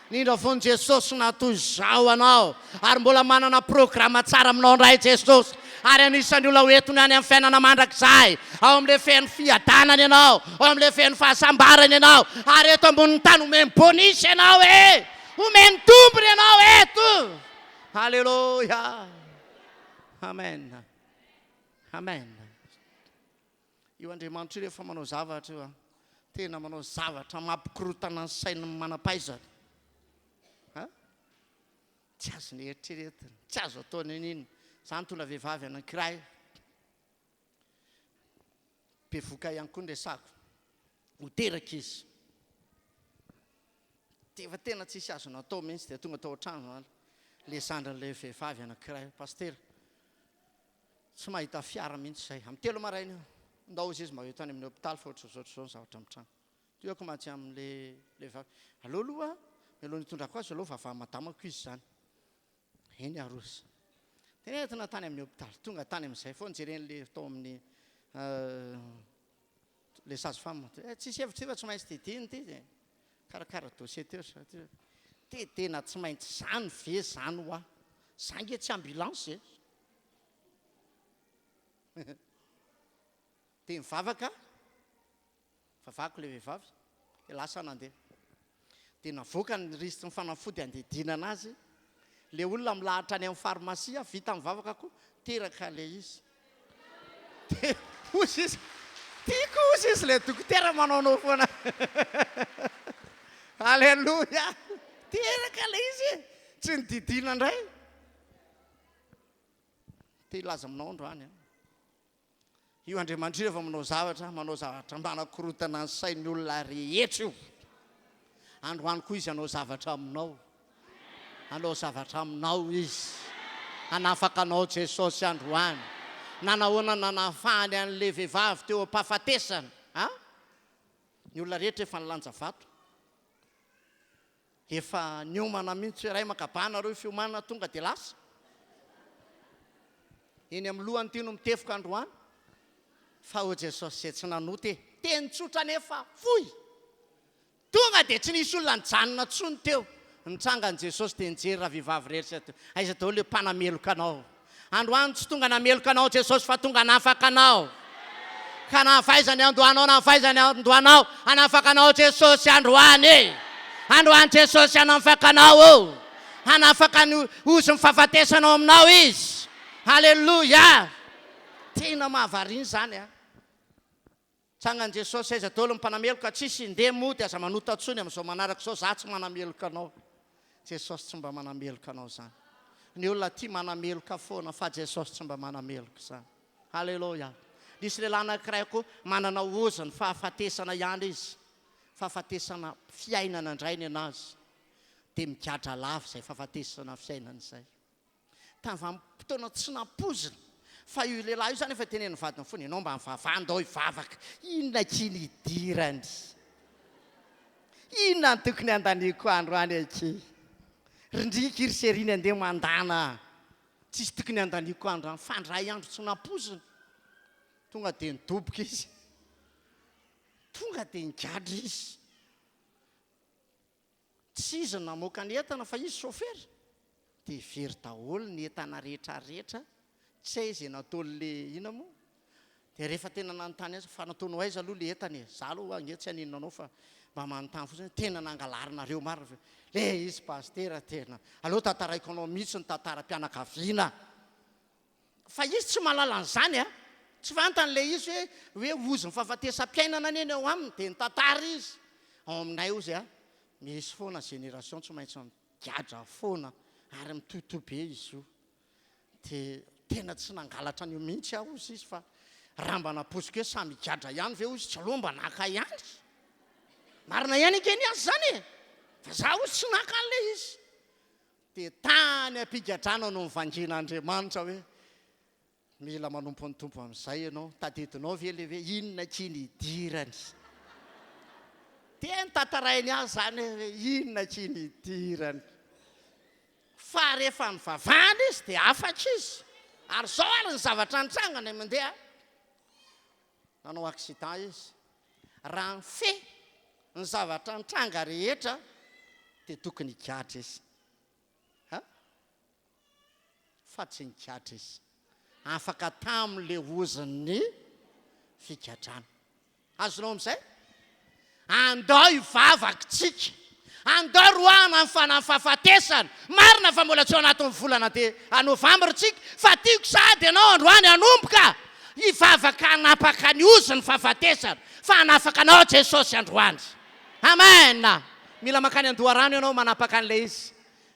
Ny indra fon'i Jesosy nahatoy izao anao. Ary mbola manana programa tsara aminao indray Jesosy. Ary anisan'ny olona ho entiny any amin'ny fiainana mandrakizay. Ao amin'ilay feno fiadanana ianao. Ao amin'ilay feno fahasambarana ianao. Ary eto ambonin'ny tany omeny bonus ianao e! Omeny tombony ianao eto. Haleloia. Amen. Amen. Io Andriamanitra io rehefa manao zavatra io, tena manao zavatra mampikorotana ny sain'ny manam-pahaizana. Ha? Tsy azony eritreretina, tsy azo atao n'inon'inona. Za nitondra vehivavy anankiray. Bevoka ihany koa ny resako. Ho teraka izy. Dia efa tena tsisy azo natao mihitsy dia tonga tao an-trano zany le zandrin'ilay vehivavy anankiray, Pasitera, tsy mahita fiara mihitsy izay. Amin'ny telo maraina io, ndao hozy izy mba ho eto any amin'ny hopitaly fa ohatr'izao ohatr'izao ny zavatra mitranga. Tohiko mantsy amin'ilay vehivavy, aleo aloha, mialoha ny hitondrako azy aloha vavaha madamako izy izany. Eny Arosa. Dia nentina tany amin'ny hopitaly. Tonga tany amin'izay foana jeren'ilay tao amin'ny ilay sage femme. Eh, tsisy hevitra ity fa tsy maintsy didiana ity. Dia karakara dossier teo ry zareo. Dia tena tsy maintsy izany ve izany hoa? Za nge tsy ambulance e. Dia nivavaka. Vavako ilay vehivavy dia lasa nandeha. Dia navoaka ny risty ny fanafody handidiana anazy. Ilay olona milahatra any amin'ny farmasia, vita ny vavaka koa, teraka ilay izy. Dia hozy izy, tiako hozy izy ilay dokotera manaonao foana. Alléluia! Teraka ilay izy e! Tsy nididiana indray. Te hilaza aminao androany aho. Io Andriamanitra io rehefa manao zavatra, manao zavatra manakorontana ny sain'ny olona rehetra io. Androany koa izy hanao zavatra aminao. Hanao zavatra aminao izy. Hanafaka anao Jesosy androany. Nanahoana nanafahany an'ilay vehivavy teo am-pahafatesana? A? Ny olona rehetra efa nilanja vato. Efa niomana mihitsy hoe ray makaba nareo fiomanana tonga dia lasa. Eny amin'ny lohany ity no mitefoka androany. Fa hoy Jesosy izay tsy nanota e. Teny tsotra nefa fohy. Tonga dia tsy nisy olona nijanona intsony teo. Nitsangan'i Jesosy dia nijery ravehivavy irery sisa teo. Aiza daholo ilay mpanameloka anao? Androany tsy tonga nameloka anao Jesosy fa tonga hanafaka anao. Ka na avy aiza ny andohanao na avy aiza ny andohanao, hanafaka anao Jesosy androany e! Androany Jesosy hanafaka anao o! Hanafaka ny ozon'ny fahafatesana ao aminao Izy. Haleloia! Tena mahavariana izany a! Tsangan'i Jesosy aiza daholo ny mpanameloka tsisy ndeha mody aza manota tsony amin'izao manaraka izao za tsy manameloka anao Jesosy tsy mba manameloka anao zany ny olona tia manameloka foana fa Jesosy tsy mba manameloka zany Haleloia nisy lehilahy anankiray koa manana ozon'ny fahafatesana ihany izy fahafatesana fiainana indray ny anazy dia migadra lava izay fahafatesana fiainana izay Tamin'ny vanim-potoana tsy nampoizina fa io lehilahy io izany efa tenenin'ny vadiny foana, ianao mba mivavaha ndao hivavaka. Inona akia ny idirany? Inona no tokony handaniako andro any akia? Ry ndriky ry seriny andeha mandana a! Tsisy tokony handaniako andro any fa ndray andro tsy nampoizina. Tonga dia nidoboka izy. Tonga dia nigadra izy. Tsy izy no namoaka ny entana fa izy chauffeur dia very daholo ny entana rehetra rehetra tsy hay izay nataon'le inona moa dia rehefa tena nanontany azy fa nataonao aiza aloha le entana e za aloha ange tsy haninona anao fa mba manontany fotsiny hoe tena nangalarinareo marina ve le izy pasitera tena aleo tantaraiko anao mihitsy ny tantaram-pianakaviana Fa izy tsy mahalala an'izany a! Tsy fantany ilay izy hoe hoe ozon'ny fahafatesam-piainana anie ny ao aminy dia nitantara izy. Ao aminay ozy a, misy foana génération tsy maintsy migadra foana ary mitohitohy be izy io. Dia tena tsy nangalatra an'io mihitsy aho ozy izy fa raha mba nampoiziko hoe samy higadra ihany ve ozy tsy aleo mba naka ihany. Marina ihany ange ny azy izany e! Fa za ozy tsy naka an'ilay izy. Dia tany am-pigadrana no nivangian'Andriamanitra hoe, Mila manompo ny Tompo amin'izay ianao. Tadidinao ve ilay hoe inona akia ny idirany? Dia notantarainy ahy izany hoe inona akia ny idirany. Fa rehefa nivavahana izy dia afaka izy. Ary izao ary ny zavatra nitranga indray mandeha. Nanao accident izy. Raha nifehy ny zavatra nitranga rehetra dia tokony higadra izy. Ha? Fa tsy nigadra izy. Afaka tamin'ilay ozon'ny figadrana. Azonao amin'izay? Andao hivavaka tsika. Andao roahana ny fanahy fahafatesana. Marina fa mbola tsy ao anatin'ny volana de novambra tsika, fa tiako sahady ianao androany hanomboka hivavaka hanapaka ny ozon'ny fahafatesana, fa hanafaka anao Jesosy androany. Amen! Mila mankany an-doharano ianao manapaka an'ilay izy.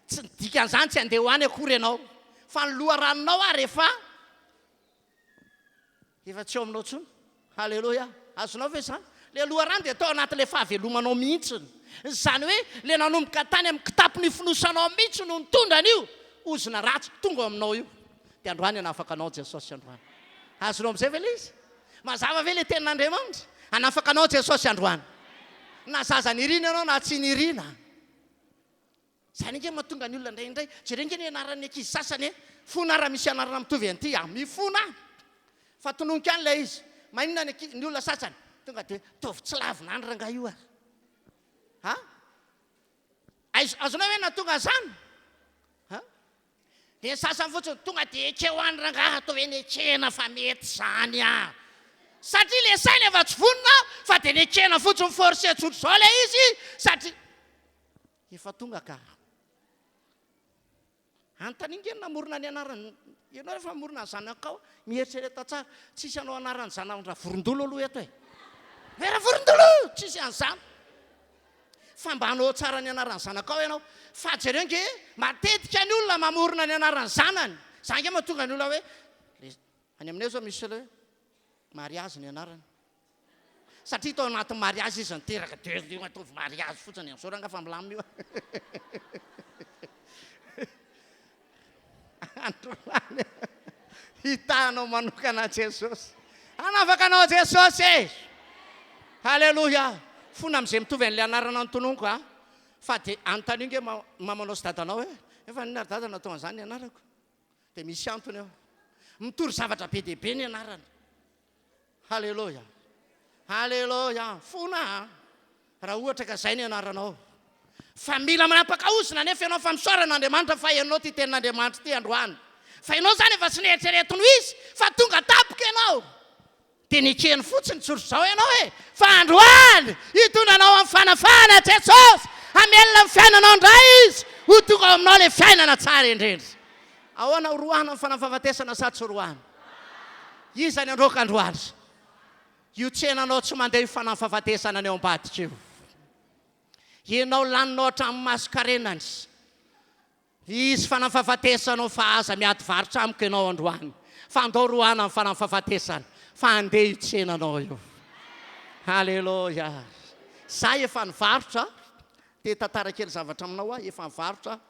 Tsy ny dikan'izany tsy handeha ho any akory ianao, fa ny loharanonao ary efa Efa tsy ao aminao intsony. Haleloia. Azonao ve izany? Ilay loharano dia tao anatin'ilay fahavelomanao mihitsy. Izany hoe ilay nanomboka tany amin'ny kitapo nifonosanao mihitsy no nitondra an'io ozona ratsy tonga ao aminao io. Dia androany hanafaka anao Jesosy androany. Azonao amin'izay ve ilay izy? Mazava ve ilay tenin'Andriamanitra? Hanafaka anao Jesosy androany. Na zaza nirina ianao na tsy nirina. Zany ange mahatonga ny olona indraindray, jereo ange ny anaran'ny ankizy sasany e, fona raha misy anarana mitovy an'ity ah, mifona aho fa tononiko ihany ilay izy, maninona ny ankizy, ny olona sasany tonga dia ataovy tsy lavina any rangahy io ah, ha? Aiza, azonao ve nahatonga an'izany? Ha? Dia ny sasany fotsiny tonga dia ekeo any rangahy atao hoe nekena fa mety izany ah. Satria ilay saina efa tsy vonona fa dia nekena fotsiny forcer tsotr'izao ilay izy satria Efa tonga ka. Anontanio nge ny namorona ny anarany. Ianao rehefa mamorona ny zanakao, mieritrereta tsara. Tsisy hanao anaran'ny zanany Ravorondolo aloha eto e. Hoe Ravorondolo! Tsisy an'izany. Fa mba hanao tsara ny anaran'ny zanakao ianao. Fa jereo nge, matetika ny olona mamorona ny anaran'ny zanany. Izany nge mahatonga ny olona hoe, any aminay izao misy olona hoe mariazy ny anarany. Satria tao anatin'ny mariazy izy niteraka dia io ataovy mariazy fotsiny amin'izao rangaha fa milamina io. Androany hitanao manokana Jesosy. Hanafaka anao Jesosy e! Haleloia! Fona amin'izay mitovy an'ilay anarana notononiko a. Fa dia anontanio nge mamanao sy dadanao hoe efa inona ry dada natao an'izany ny anarako? Dia misy antony ao. Mitory zavatra be dia be ny anarana. Haleloia! Haleloia! Fona a! Raha ohatra ka izay ny anaranao. Fa mila manapaka ozona anefa ianao fa misaorana Andriamanitra fa ianao ity tenin'Andriamanitra ity androany. Fa ianao izany efa tsy neritreretiny ho izy fa tonga tampoka ianao. Dia nekeny fotsiny tsotr'izao ianao e! Fa androany, hitondra anao amin'ny fanafahana Jesosy! Hamelona ny fiainanao indray Izy! Ho tonga ao aminao ilay fiainana tsara indrindra! Ahoana, ho roahana ny fanafahafatesana sa tsy ho roahana? Iza ny handroaka androany? Io tsenanao tsy mandeha io fanafahafatesana ny ao ambadika io. Ianao laninao hatramin'ny mason-karenany. Hisy fanafahafatesana ao fa aza miady varotra amiko ianao androany fa andao roahana ny fanafahafatesana fa andeha hitsena anao io. Haleloia. Za efa nivarotra, te hitantara kely zavatra aminao aho, efa nivarotra aho.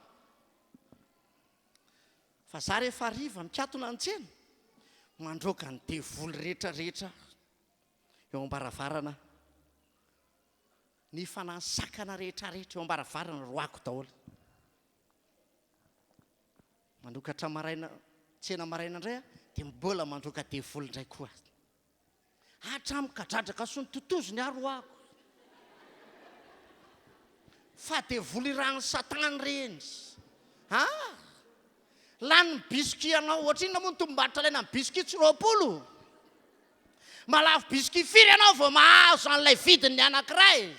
Fa za rehefa hariva mikatona ny tsena, mandroaka ny devoly rehetra rehetra eo am-baravarana aho. Ny fanahy sakana rehetrarehetra eo am-baravarana roahako daholo. Manokatra maraina, tsena maraina indray aho, dia mbola mandroaka devoly indray koa. Hatramin'ny kadradraka sy ny totozony aho roahako. Fa devoly irahan'i Satana ireny. Ah! Lanin'ny biscuit anao, ohatrinona moa ny tombom-barotra alaina amin'ny biscuit? Tsy 20? Mahalafo biscuit firy ianao vao mahazo an'ilay vidin'ny anankiray?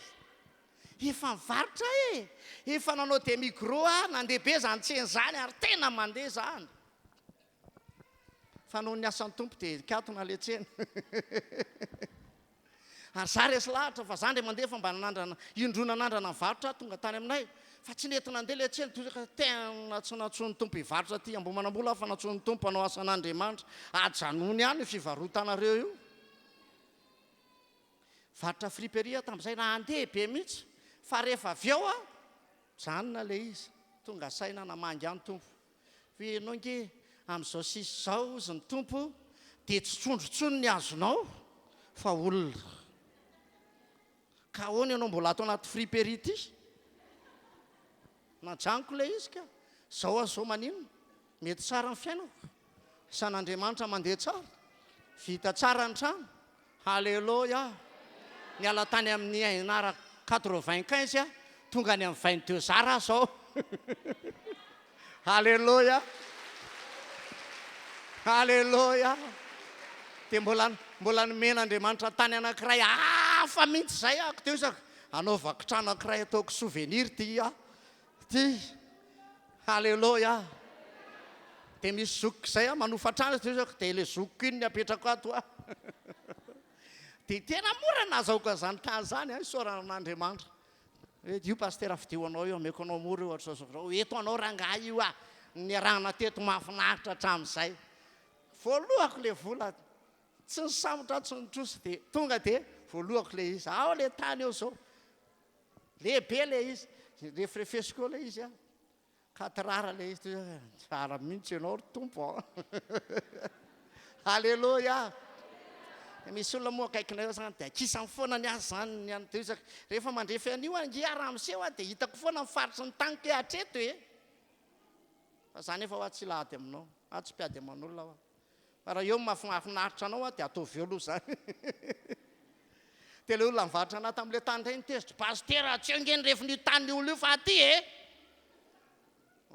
Efa nivarotra aho e! Efa nanao demi gros aho, nandeha be izany tsena izany ary tena mandeha izany. Fa noho ny asan'ny Tompo dia nikatona ilay tsena. Ary za resy lahatra fa za indray mandeha fa mba nanandrana, indroa nanandrana nivarotra aho tonga tany aminay fa tsy nety nandeha ilay tsena, toy ka tena tsy nantsoin'ny Tompo hivarotra aty Ambohimanambola aho fa nantsoin'ny Tompo hanao asan'Andriamanitra, ajanony ihany io fivarotanareo io. Varotra friperie aho tamin'izay, nandeha be mihitsy fa rehefa avy eo aho, mijanona ilay izy, tonga saina namangy ahy ny Tompo. Hoe ianao ange amin'izao sisa izao hozy ny Tompo dia tsy trondro intsony ny azonao fa olona. Ka ahoana ianao mbola ato anaty friperie ity? Najanoko ilay izy ka. Izao aho izao maninona? Mety tsara ny fiainako. Isan'Andriamanitra mandeha tsara. Vita tsara ny trano. Haleloia! Niala tany amin'ny un 95 aho, tonga any amin'ny 22 ar aho zao. Haleloia! Haleloia! Dia mbola mbola nomen'Andriamanitra tany anankiray hafa mihitsy izay aho, teo isaka anaovako trano anankiray ataoko souvenir ity aho. Ty. Haleloia. Dia misy zokiko izay aho manofa trano izy dia dia ilay zokiko iny ny apetrako ato aho. Dia tena mora nahazahoako an'izany tany izany an, isaorana an'Andriamanitra. Hoe io pasitera fidio anao io, ameko anao mora io ohatr'izao sy ohatr'izao. Eto anao rangahy io ah. Niarahana teto mahafinaritra hatramin'izay. Voalohako ilay vola, tsy nisambotra aho, tsy nitrosa dia tonga dia voalohako ilay izy. Ao ilay tany eo izao. Lehibe ilay izy, refrefesiko eo ilay izy an, quatre ar ilay izy, tsara mihitsy ianao ry Tompo an, Aleloia. Misy olona moa akaikinay eo zany dia akisany foana ny azy zany ny an'ny dia isaky rehefa mandrefy an'io ange aho ramose hoa dia hitako foana ny faritry ny taniko hoe hatreto e. Fa za nefa hoa tsy hila ady aminao, aho tsy mpiady aman'olona hoa. Fa raha eo no mahafinaritra anao dia ataovy eo aloha izany. Dia ilay olona nivarotra anah tamin'ilay tany indray nitezitra, Pasitera, tsy eo ange ny refin'io tanin'io olona io fa aty e!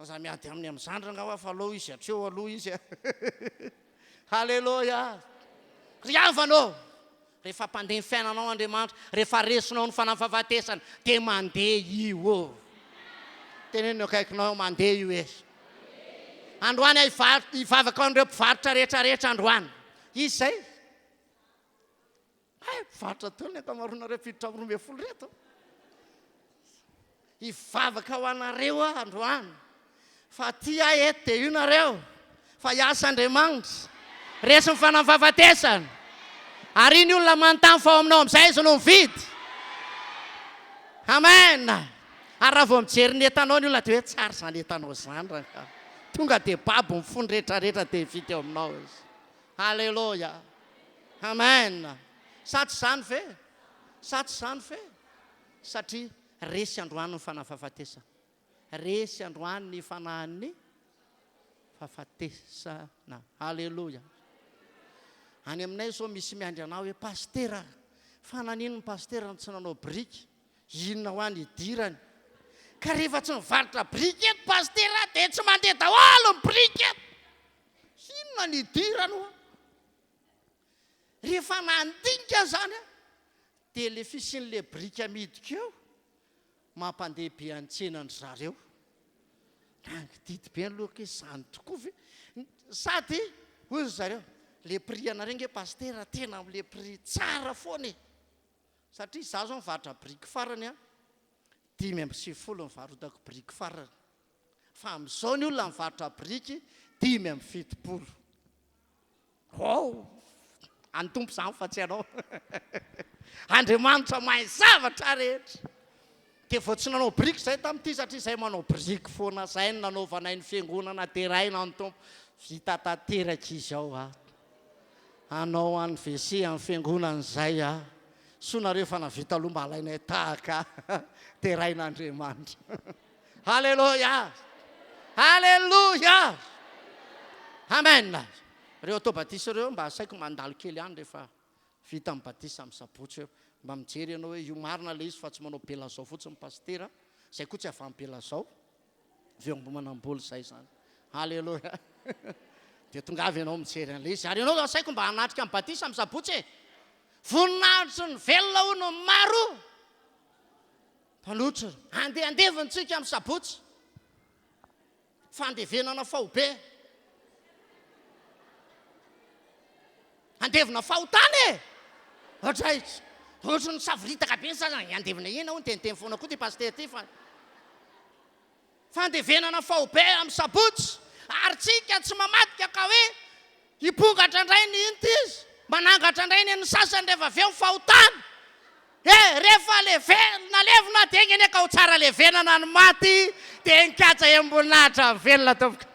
Aza miady aminy amin'izany rangahy hoa fa aleo izy hatreo aloha izy a! Haleloia! Ry havana ô! Rehefa mpandeha ny fiainanao Andriamanitra, rehefa resinao ny fanafahafatesana, dia mandeha io ô. Teneno ny akaikinao eo, mandeha io e. Androany aho hivavaka ho an'ireo mpivarotra rehetra rehetra androany. Iza izay? Hay, mpivarotra daholo ny ankamaroanareo mpiditra amin'ny 12 ireto. Hivavaka ho anareo aho androany fa aty aho eto dia io nareo fa hiasa Andriamanitra. Resy ny fanafahafatesana. Ary iny olona manontany fa ao aminao amin'izay izy no mividy. Amen. Ary raha vao mijery ny entanao ny olona dia hoe tsara izany entanao izany rangahy. Tonga dia babo ny fony rehetrarehetra dia mividy eo aminao izy. Haleloia. Amen. Sa tsy izany ve? Sa tsy izany ve? Satria resy androany ny fanahy fahafatesana. Resy androany ny fanahin'ny fahafatesana. Aleloia. Any aminay izao misy miandry anah hoe pasitera fa naninona pasitera no tsy nanao biriky? Inona hoa ny idirany? Ka rehefa tsy mivarotra biriky eto pasitera dia tsy mandeha daholo ny biriky eto. Inona ny idirany hoa? Rehefa nandinika izany aho dia ilay fisian'ilay biriky amidiko eo mampandeha be an'ny tsenan-dry zareo. Nangididy be ny lohako hoe izany tokoa ve? Sady hoy ry zareo, ilay prix anareo ange pasitera tena amin'ilay prix tsara foana e! Satria izaho izao nivarotra biriky farany an, 95 nivarotako biriky farany. Fa amin'izao ny olona mivarotra biriky 75. Oh! An'ny Tompo izany fa tsy anao. Andriamanitra mahay zavatra rehetra. Dia vao tsy nanao biriky izahay tamin'ity satria izahay manao biriky foana. Izay no nanaovanay ny fiangonana deraina ny Tompo. Vita tanteraka izy ao a. Hanao an'ny WC amin'ny fiangonana izay a. Soa nareo fa navita aloha mba alainay tahaka. Deraina Andriamanitra. Haleloia! Haleloia! Amen! Ireo atao batisa ireo mba asaiko mandalo kely any rehefa vita ny batisa amin'ny sabotsy eo. Mba mijery ianao hoe io marina ilay izy fa tsy manao belazao fotsiny pasitera. Izay koa tsy avy any belazao. Avy eo Ambohimanambola izay izany. Haleloia! Dia tongava ianao mijery an'ilay izy. Ary ianao asaiko mba hanatrika ny batisa amin'ny sabotsy e! Voninahitry ny velona hono ny maro. Mpanotrona, Andeha handevina tsika amin'ny sabotsy. Fandevenana faobe. Handevina fahotana e! Ohatray, ohatry ny savoritaka be ny sasany, handevina inona hono, teniteny foana koa ity pasitera ity fa. Fandevenana faobe amin'ny sabotsy, ary tsika tsy mamadika ka hoe hipongatra indray ny inty izy, manangatra indray ny an'ny sasany rehefa avy eo ny fahotana. He, rehefa levenina levona dia enga anie ka ho tsara levenana ny maty dia nikatsa embonahitra ny velona tompoko.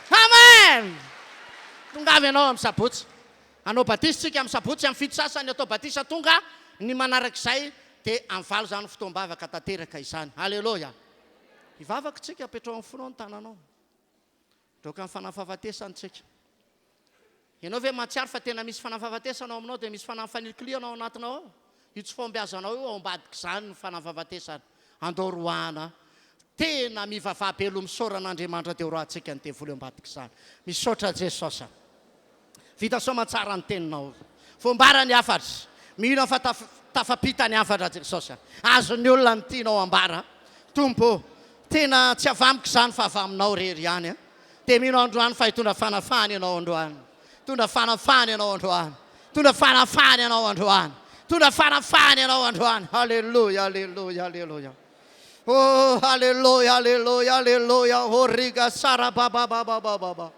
Amen! Tongava ianao amin'ny sabotsy. Hanao batisa tsika amin'ny sabotsy amin'ny fito sasany atao batisa tonga ny manarak'izay dia amin'ny valo izany fotoam-bavaka tanteraka izany. Aleloia! Hivavaka tsika, apetraho amin'ny fonao ny tananao. Droka ny fanahy fahafatesana tsika. Ianao ve mahatsiaro fa tena misy fanahy fahafatesana ao aminao dia misy fanahy fanilikilihana ao anatinao ao? Io tsy fahombiazanao io ao ambadik'izany ny fanahy fahafatesana. Andao roahana. Tena mivavaha be aloha misaora an'Andriamanitra dia horoahantsika ny devoly ao ambadik'izany. Misaotra Jesosy a. Vita soamantsara ny teninao. Voambara ny hafatra. Mino aho fa tafapita ny hafatra Jesosy a. Azon'ny olona ny tianao ambara. Tompo o, tena tsy avy amiko izany fa avy aminao irery ihany a. Dia mino aho androany fa hitondra fanafahana ianao androany. Hitondra fanafahana ianao androany. Hitondra fanafahana ianao androany. Hitondra fanafahana ianao androany. Haleloia, haleloia, haleloia. Oh, haleloia, haleloia, haleloia. Oh, riga sara ba ba ba ba ba ba ba.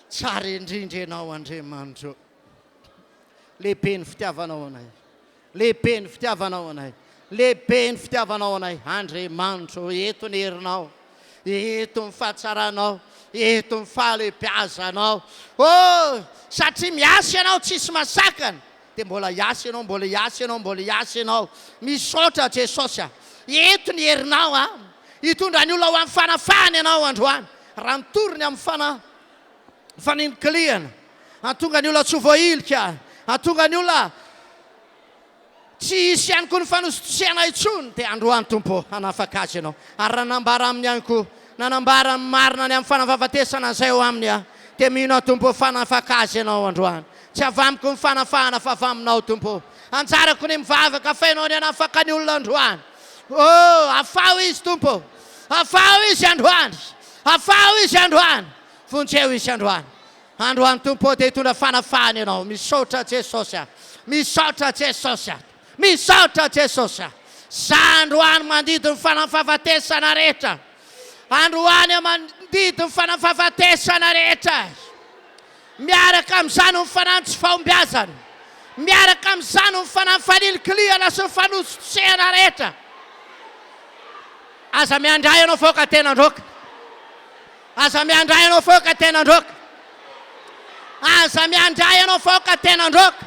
Tsara indrindra ianao Andriamanitro. Lehibe ny fitiavanao anay. Lehibe ny fitiavanao anay. Lehibe ny fitiavanao anay. Andriamanitro, eto ny herinao. Eto ny fahatsaranao. Eto ny fahalehibiazanao. Oh, satria miasa ianao tsisy masakana. Dia mbola hiasa ianao, mbola hiasa ianao, mbola hiasa ianao. Misaotra Jesosy a. Eto ny herinao a. Hitondra ny olona ho amin'ny fanafahana ianao androany. Raha mitory ny amin'ny fana, fanilikilihana, hahatonga ny olona tsy ho voahilika, hahatonga ny olona tsy hisy ihany koa ny fanositosehana intsony, dia androany Tompo ô, hanafaka azy ianao. Ary raha nambara aminy ihany koa, nanambara ny marina ny amin'ny fanafahafatesana izay ao aminy aho, dia mino aho Tompo ô fa hanafaka azy ianao androany. Tsy avy amiko ny fanafahana fa avy aminao Tompo ô. Anjarako ny mivavaka fa Ianao ny hanafaka ny olona androany. Oh, afaho izy Tompo ô. Afaho izy androany. Afaho izy androany. Vonjeo izy androany. Androany Tompo ô dia hitondra fanafahana Ianao. Misaotra Jesosy a. Misaotra Jesosy a. Misaotra Jesosy a. Za androany mandidy ny fanafahafatesana rehetra. Androany aho mandidy ny fanafahafatesana rehetra. Miaraka amin'izany ny fanahy tsy fahombiazana. Miaraka amin'izany ny fanahy fanilikilihana sy ny fanositosehana rehetra. Aza miandry ahy ianao faoka tena androaka. Aza miandry ahy ianao faoka tena androaka. Aza miandry ahy ianao faoka tena androaka.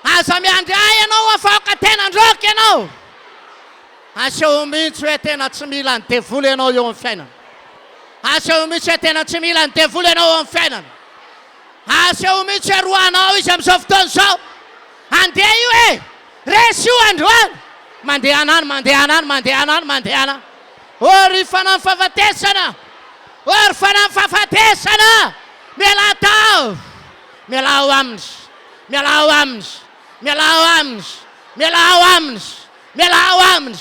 Aza miandry ahy ianao faoka tena androaka ianao. Aseho mihitsy hoe tena tsy mila ny devoly ianao eo amin'ny fiainana. Aseho mihitsy hoe tena tsy mila ny devoly ianao eo amin'ny fiainana. Aseho mihitsy hoe roahanao izy amin'izao fotoana izao. Andeha io e! Resy io androany! Mandehana any, mandehana any, mandehana any, mandehana any. Oh ry fanahy fahafatesana! Oh ry fanahy fahafatesana! Mialà tao! Mialà ao aminy! Mialà ao aminy! Mialà ao aminy! Mialà ao aminy! Mialà ao aminy!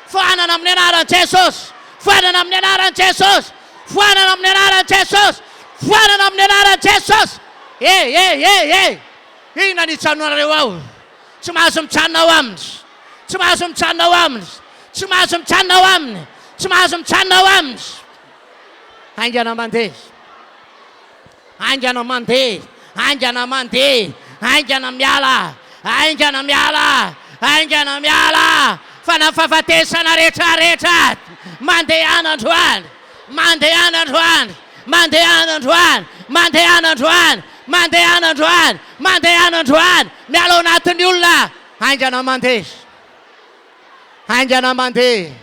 Foanana amin'ny anaran'i Jesosy! Foanana amin'ny anaran'i Jesosy! Foanana amin'ny anaran'i Jesosy! Foanana amin'ny anaran'i Jesosy! Hey, hey, hey, hey! Inona ny hijanonanareo ao? Tsy mahazo mijanona ao aminy! Tsy mahazo mijanona ao aminy! Tsy mahazo mijanona ao aminy! Tsy mahazo mijanona ao aminy! Haingana mandeha! Haingana mandeha! Haingana mandeha! Haingana miala! Haingana miala! Haingana miala! Fa na fahafatesana rehetra rehetra! Mandehana androany! Mandehana androany! Mandehana androany! Mandehana androany! Mandehana androany! Mandehana androany! Miala ao anatin'ny olona! Haingana mandeha! Haingana mandeha!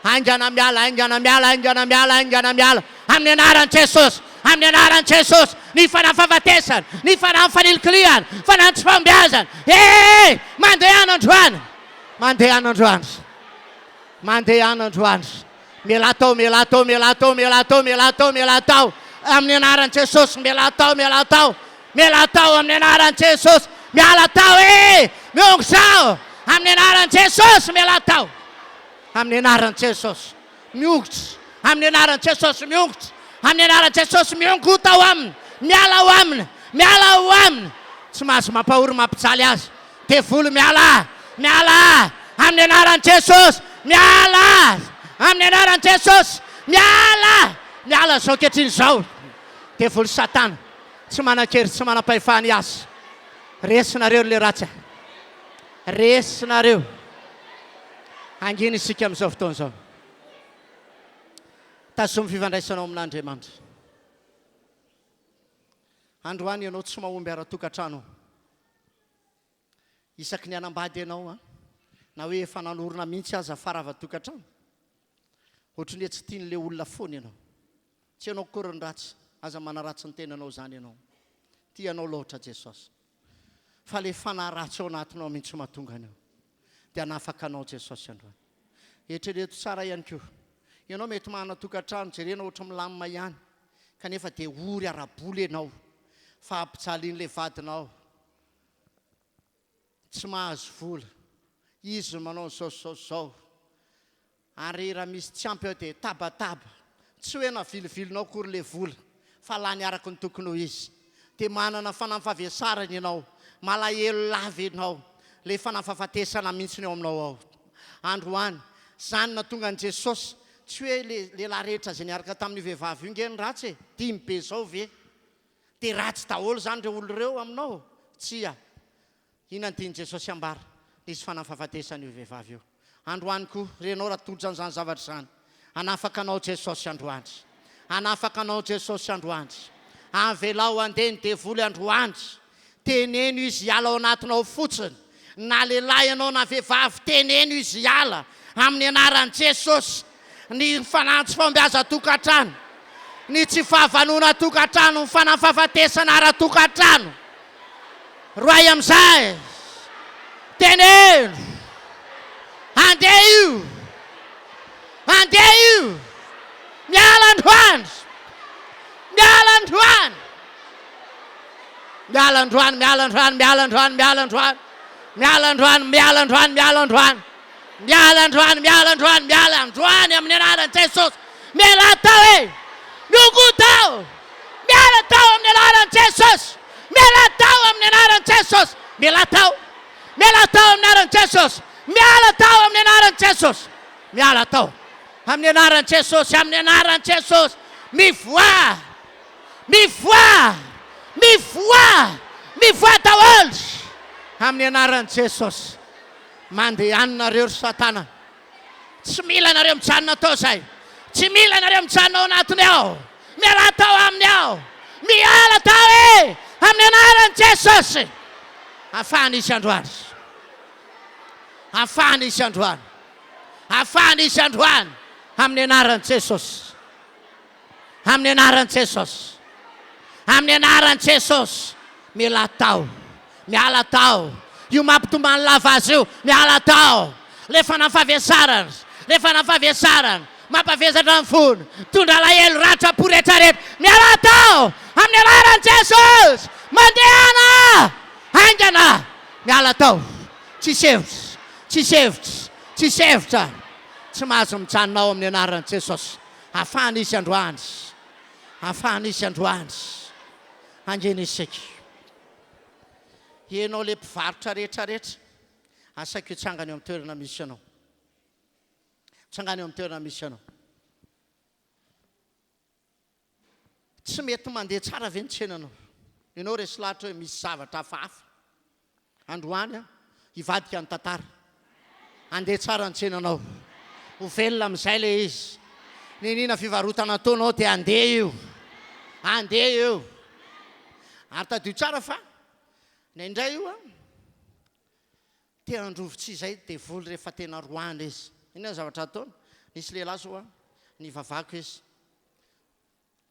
Haingana miala, haingana miala, haingana miala, haingana miala! Amin'ny anaran'i Jesosy! Amin'ny anaran'i Jesosy! Ny fanahy fahafatesana, ny fanahy fanilikilihana, fanahy tsy fahombiazana! He! Mandehana androany! Mandehana androany! Mandehana androany! Mialà tao, mialà tao, mialà tao, mialà tao, mialà tao, mialà tao! Amin'ny anaran'i Jesosy, mialà tao, mialà tao! Mialà tao amin'ny anaran'i Jesosy! Miala tao e! Miongotra aho! Amin'ny anaran'i Jesosy, mialà tao! Amin'ny anaran'i Jesosy, miongotra! Amin'ny anaran'i Jesosy, miongotra! Amin'ny anaran'i Jesosy, miongota ao aminy! Miala ao aminy! Miala ao aminy! Tsy mahazo mampahory mampijaly azy. Devoly miala! Miala! Amin'ny anaran'i Jesosy! Miala! Amin'ny anaran'i Jesosy! Miala! Miala izao ankehitriny izao! Devoly Satana, tsy manan-kery, tsy manam-pahefana hiasa. Resinareo ry le ratsy a! Resinareo! Hangina isika amin'izao fotoana izao. Tazomy fifandraisanao amin'Andriamanitra. Androany ianao tsy mahomby ara-tokantrano. Isaky ny hanambady ianao an, na hoe efa nanorina mihitsy aza fa rava tokantrano, ohatry ny hoe tsy tian'ilay olona foana ianao. Tsy ianao akory ny ratsy, aza manaratsy ny tenanao izany ianao. Tia anao loatra Jesosy. Fa ilay fanahy ratsy ao anatinao mihitsy mahatonga an'io. Dia hanafaka anao Jesosy androany. Eritrereto tsara ihany koa. Ianao mety manana tokantrano, jerena ohatry milamina ihany, kanefa dia ory ara-bola ianao, fa ampijalian'ilay vadinao. Tsy mahazo vola. Izy no manao an'izao sy izao sy izao. Ary raha misy tsy ampy ao dia tabataba. Tsy hoe navilivilinao akory ilay vola fa lany araka ny tokony ho izy. Dia manana fanahy fahavesarana ianao, malahelo lava ianao, ilay fanahy fahafatesana mihitsy no eo aminao ao. Androany, izany nahatonga an'i Jesosy, tsy hoe ilay lehilahy rehetra izay niaraka tamin'io vehivavy io nge no ratsy e, dimy be izao ve? Dia ratsy daholo izany ireo olona ireo aminao? Tsia. Inona no tian'i Jesosy hambara? Nisy fanahy fahafatesana io vehivavy io. Androany koa, renao raha tojo an'izany zavatra izany. Hanafaka anao Jesosy androany. Hanafaka anao Jesosy androany. Avelao handeha ny devoly androany. Teneno izy hiala ao anatinao fotsiny. Na lehilahy ianao na vehivavy, teneno izy hiala amin'ny anaran'i Jesosy. Ny fanahy tsy fahombiazan-tokantrano, ny tsy fahavanonan-tokantrano, ny fanahy fahafatesana ara-tokantrano. Roahy amin'izay. Teneno. Andeha io. Andeha io. Miala androany. Miala androany. Miala androany, miala androany, miala androany, miala androany. Miala androany, miala androany, miala androany. Miala androany, miala androany, miala androany amin'ny anaran'i Jesosy. Mialà tao e! Miongoa tao! Miala tao amin'ny anaran'i Jesosy! Mialà tao amin'ny anaran'i Jesosy! Mialà tao! Mialà tao amin'ny anaran'i Jesosy! Miala tao amin'ny anaran'i Jesosy! Miala tao amin'ny anaran'i Jesosy, amin'ny anaran'i Jesosy! Mivoaha! Mivoaha! Mivoaha! Mivoaha daholo! Amin'ny anaran'i Jesosy! Mandehana nareo ry satana. Tsy mila anareo mijanona tao zay. Tsy mila anareo mijanona ao anatiny ao. Mialà tao aminy ao. Miala tao e! Amin'ny anaran'i Jesosy. Afahana izy androany. Afahana izy androany. Afahana izy androany. Amin'ny anaran'i Jesosy. Amin'ny anaran'i Jesosy. Amin'ny anaran'i Jesosy. Mialà tao. Miala tao. Io mampitomany lava azy io. Miala tao. Ilay fanahy fahavesarana. Ilay fanahy fahavesarana. Mampavesatra ny fony. Mitondra alahelo, ratra-po rehetrarehetra. Mialà tao. Amin'ny anaran'i Jesosy! Mandehana! Haingana! Miala tao! Tsisy hevitra! Tsisy hevitra! Tsisy hevitra! Tsy mahazo mijanona ao amin'ny anaran'i Jesosy! Afahana izy androany! Afahana izy androany! Hangina isika. Ianao ilay mpivarotra rehetra rehetra, asaiko hitsangana eo amin'ny toerana misy anao. Tsangano eo amin'ny toerana misy anao. Tsy mety mandeha tsara ve ny tsenanao? Ianao resy lahatra hoe misy zavatra hafahafa. Androany an, hivadika ny tantara. Handeha tsara ny tsenanao. Ho velona amin'izay ilay izy. Niniana fivarotana ataonao dia handeha io. Handeha io. Ary tadidio tsara fa indraindray io an, Te handrovitsy izay devoly rehefa tena roahina izy. Inona ny zavatra ataony? Nisy lehilahy zao an, nivavako izy.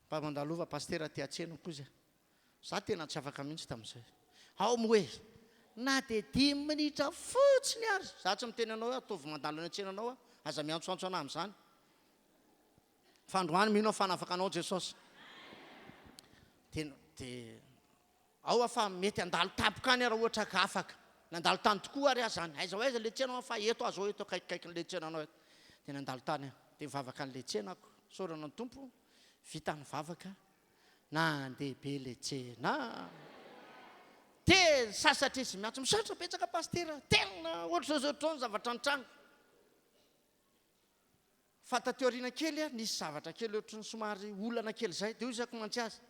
Mba mandalova pasitera aty an-tsenako izy. Za tena tsy afaka mihitsy tamin'izay. Ao moa e! Na dia dimy minitra fotsiny ary! Za tsy miteny anao hoe ataovy mandalo any an-tsenanao aho, aza miantsoantso anah amin'izany. Fa androany mino aho fa hanafaka anao Jesosy. Dia, dia Ao aho fa mety handalo tampoka any aho raha ohatra ka afaka. Nandalo tany tokoa ary aho izany. Aiza ho aiza ilay tsena aho fa eto aho izao, eto akaikikaikin'ilay tsenanao eto. Dia nandalo tany aho. Dia nivavaka an'ilay tsenako. Isaorana ny Tompo, vita ny vavaka, nandeha be ilay tsena. Dia sasatra izy miantso, misaotra betsaka Pasitera, tena ohatr'izao sy ohatr'izao ny zavatra nitranga. Fa taty aoriana kely a, nisy zavatra kely ohatry ny somary olana kely izay, dia hoy zako mantsy azy,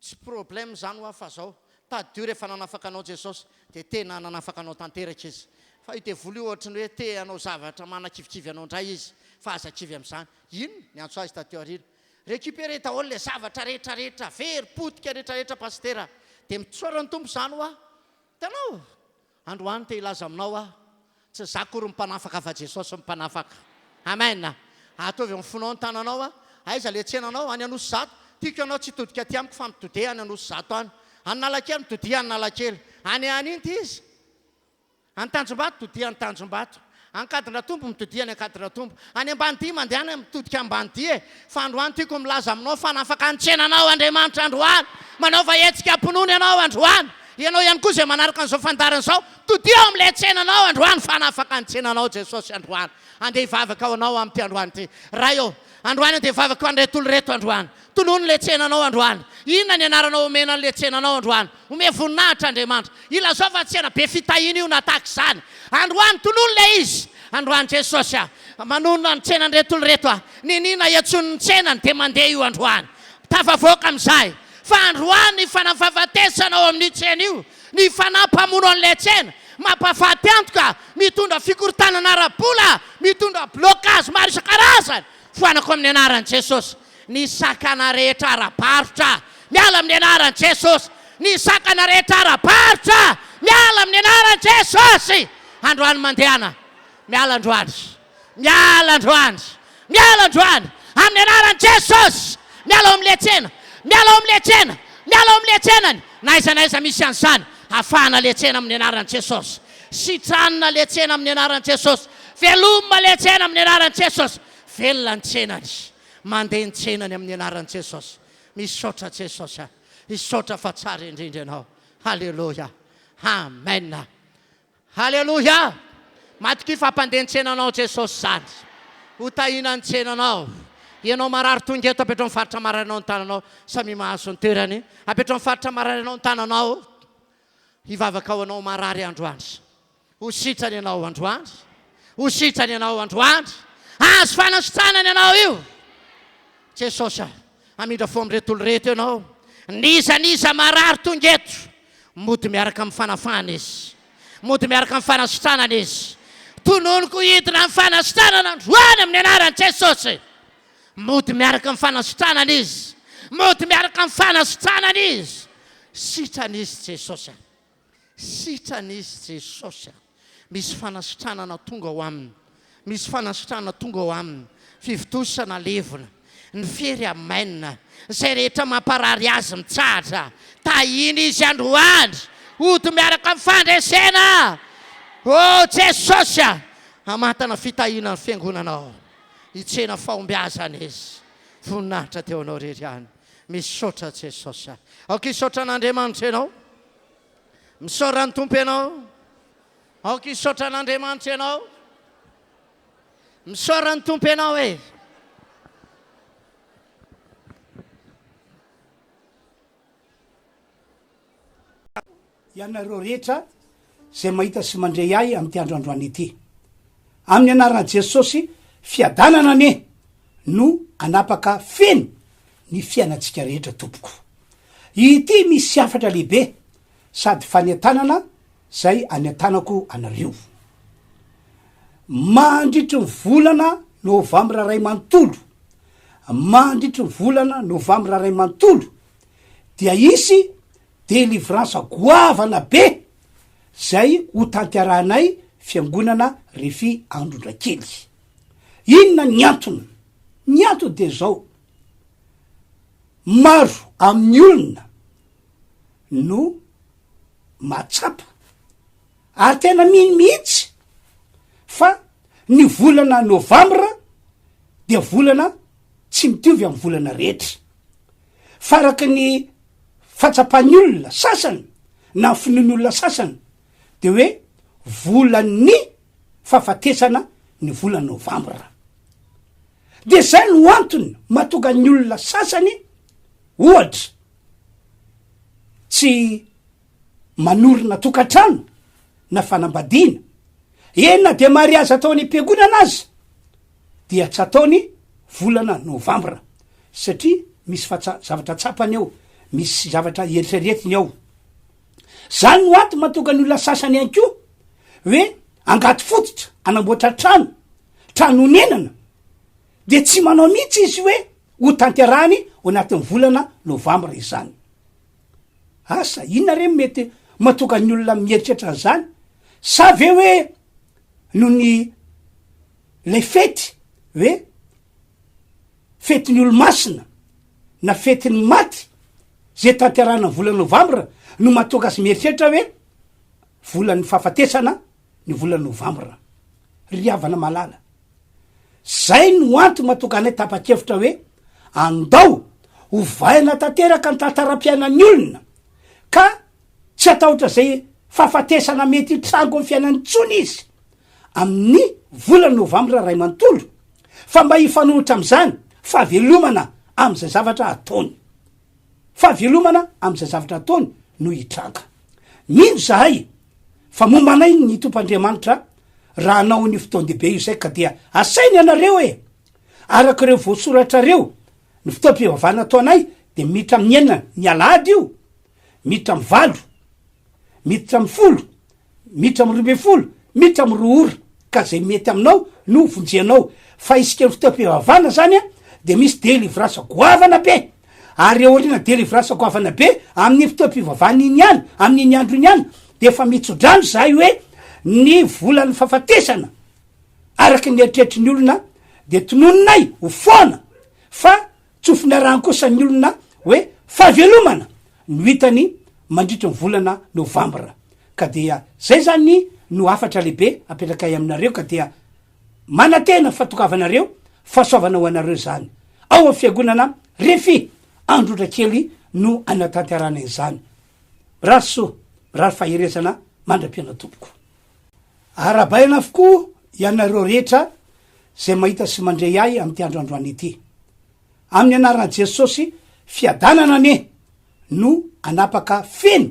tsy problème izany hoa fa zao, tadidio rehefa nanafaka anao Jesosy dia tena nanafaka anao tanteraka Izy, fa io devoly io ohatry ny hoe te hanao zavatra manakivikivy anao indray izy, fa aza kivy amin'izany. Inona? Niantso ahy izy taty aoriana. Récupérer daholo ilay zavatra rehetra rehetra, very, potika rehetra rehetra Pasitera. Dia misaora ny Tompo izany hoa. Hitanao? Androany te hilaza aminao aho, tsy za akory ny mpanafaka fa Jesosy no mpanafaka. Amen! Ataovy amin'ny fonao ny tananao a! Aiza le tsenanao? Any Anosizato? Tiako ianao tsy hitodika aty amiko fa mitodeha any Anosizato any. Any Nalakely mitodia any Nalakely. Any any inty izy? Any Tanjombato todia any Tanjombato. Ankadindratombo mitodia any Ankadindratombo. Any Ambanidia mandehana mitodika Ambanidia e! Fa androany tiako milaza aminao fa nafaka ny tsenanao Andriamanitra androany. Manaova hetsika am-pinoana ianao androany. Ianao ihany koa izay manaraka an'izao fandaharana izao, todio ao amin'ilay tsenanao androany fa nafaka ny tsenanao Jesosy androany. Andeha hivavaka ho anao amin'ity androany ity. Ray ô, androany andeha hivavaka ho an'ireto olona ireto androany. Tonony ilay tsenanao androany. Inona ny anaranao omena an'ilay tsenanao androany? Omeo voninahitra Andriamanitra. Ilazao fa tsena be fitahiana io na tahaka izany. Androany tonony ilay izy. Androany Jesosy a. Manonona ny tsenan'ireto olona ireto aho. Niniana iantsoany ny tsenany dia mandeha io androany. Tafavoaka amin'izay. Fa androany ny fanafahafatesana ao amin'io tsena io, ny fanahy mpamono an'ilay tsena, mampahafaty antoka, mitondra fikorontanana ara-bola, mitondra blocage maro isan-karazany. Foanako amin'ny anaran'i Jesosy. Ny sakana rehetra ara-barotra, miala amin'ny anaran'i Jesosy. Ny sakana rehetra ara-barotra, miala amin'ny anaran'i Jesosy. Androany mandehana, miala androany, miala androany, miala androany, amin'ny anaran'i Jesosy. Miala ao amin'ilay tsena, miala ao amin'ilay tsena, miala ao amin'ilay tsenany. Na aiza na aiza misy an'izany, afahana ilay tsena amin'ny anaran'i Jesosy. Sitranina ilay tsena amin'ny anaran'i Jesosy. Velomina ilay tsena amin'ny anaran'i Jesosy. Velona ny tsenany. Mandeha ny tsenany amin'ny anaran'i Jesosy. Misaotra Jesosy a. Misaotra fa tsara indrindra ianao. Haleloia. Amen. Haleloia. Matokia fa hampandeha ny tsenanao Jesosy izany. Ho tahiana ny tsenanao. Ianao marary tonga eto apetrao amin'ny faritra marary anao ny tananao. Samia mahazo ny toerany. Apetrao amin'ny faritra marary anao ny tananao. Hivavaka ho anao marary androany. Ho sitrana ianao androany. Ho sitrana ianao androany. Azo fanasitranana ianao io. Jesosy a, hamindra fo amin'ireto olona ireto ianao. N'iza n'iza marary tonga eto, mody miaraka amin'ny fanafahana izy. Mody miaraka amin'ny fanasitranana izy. Tononiko hidina amin'ny fanasitranana androany amin'ny anaran'i Jesosy. Mody miaraka amin'ny fanasitranana izy. Mody miaraka amin'ny fanasitranana izy. Sitrana izy Jesosy a. Sitrana izy Jesosy a! Misy fanasitranana tonga ao aminy. Misy fanasitranana tonga ao aminy. Fivontosana levona. Ny fery amainina. Izay rehetra mamparary azy mitsahatra. Tahiana izy androany. Hody miaraka amin'ny fandresena. Oh Jesosy a! Hamantana fitahiana ny fiangonanao. Hitsena fahombiazana izy. Voninahitra teo anao irery ihany. Misaotra Jesosy a. Aoka hisaotra an'Andriamanitra ianao. Misaora ny Tompo ianao. Aoka hisaotra an'Andriamanitra ianao. Misaora ny Tompo ianao e. Ianareo rehetra izay mahita sy mandre ahy amin'ity andro androany ity. Amin'ny anaran'i Jesosy fiadanana anie no hanapaka feno ny fiainantsika rehetra tompoko. Ity misy hafatra lehibe sady fanentanana zay anentanako anareo. Mandritry ny volana novambra ray manontolo, mandritry ny volana novambra ray manontolo dia hisy Delivrance goavana be zay ho tanterahanay fiangonana refi Androndrakely. Inona ny antony? Ny antony dia zao, maro amin'ny olona no mahatsapa ary tena mino mihitsy fa ny volana novambra dia volana tsy mitovy amin'ny volana rehetra. Fa araka ny fahatsapan'ny olona sasany na ny finoan'ny olona sasany de hoe volan'ny fahafatesana ny volana novambra. De zay no antony mahatonga ny olona sasany ohatra tsy manorina tokantrano na fanambadiana, eny na de mariazy atao any am-piangonana aza dia tsy ataony volana novambra satria misy fatsa- zavatra tsapany ao, misy zavatra eritreretiny ao. Zany no antony mahatonga ny olona sasany ihany koa hoe angady fototra anamboatra trano, trano honenana de tsy manao mihitsy izy hoe ho tanterahany ao anatin'ny volana novambra izany. Asa inona re mety mahatonga ny olona mieritreritra an'izany? Sa ve hoe noho ny lay fety hoe fetin'ny olo-masina na fetin'ny maty zay tanterahina ny volana novambra no mahatonga azy mieritreritra hoe volan'ny fahafatesana ny volana novambra. Ry havana malala, zay no antony mahatonga anay tapa-kevitra hoe andao hovaina tanteraka ny tantaram-piainan'ny olona ka tsy hatahotra zay fahafatesana mety hitranga amin'ny fiainany intsony izy amin'ny volana novambra ray manontolo fa mba hifanohitra amin'izany fahavelomana amin'izay zavatra ataony. Fahavelomana amin'izay zavatra ataony no hitranga. Mino izahay fa momba anay ny Tompo Andriamanitra raha hanao an'io fotoan-dehibe io izay ka dia asaina ianareo e! Araka ireo voasoratrareo, ny fotoam-pivavahana ataonay dia miditra amin'ny enina ny alahady io, miditra amin'ny valo, miditra amin'ny folo, miditra amin'ny 12, miditra amin'ny roa ora, ka zay mety aminao no vonjenao, fa isika ny fotoam-pivavahana zany a de misy delivrance goavana be, ary aoriana delivrance goavana be amin'ny fotoam-pivavahana iny ihany, amin'iny andro iny ihany de efa mitso-drano zahay hoe ny volan'ny fahafatesana araka ny eritreritry ny olona de tononinay ho foana fa Tsofina rano kosa ny olona hoe fahavelomana no hitany mandritry ny volana novambra. Ka dia zay zany no hafatra lehibe apetrakay aminareo ka dia manantena fahatongavanareo, fahasoavana ho anareo izany. Ao amin'ny fiangonana Refi Androtra kely no anatanterahana izany. Mirary soa, mirary faherezana mandra-pihaona tompoko. Arahabaina avokoa ianareo rehetra izay mahita sy mandre ahy amin'ity andro androany ity. Amin'ny anaran'i Jesosy fiadanana anie no hanapaka feno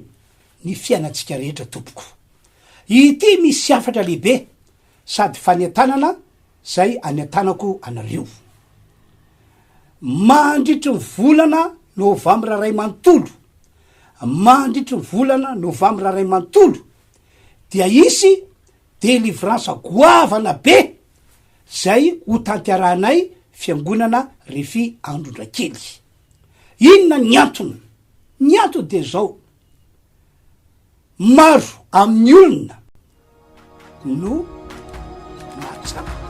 ny fiainantsika rehetra tompoko. Ity misy hafatra lehibe sady fanentanana izay anentanako anareo. Mandritry ny volana novambra ray manontolo, mandritry ny volana novambra ray manontolo dia hisy delivrance goavana be zay ho tanterahanay fiangonana refi Androndrakely. Inona ny antony? Ny antony dia zao, maro amin'ny olona no mahatsapa.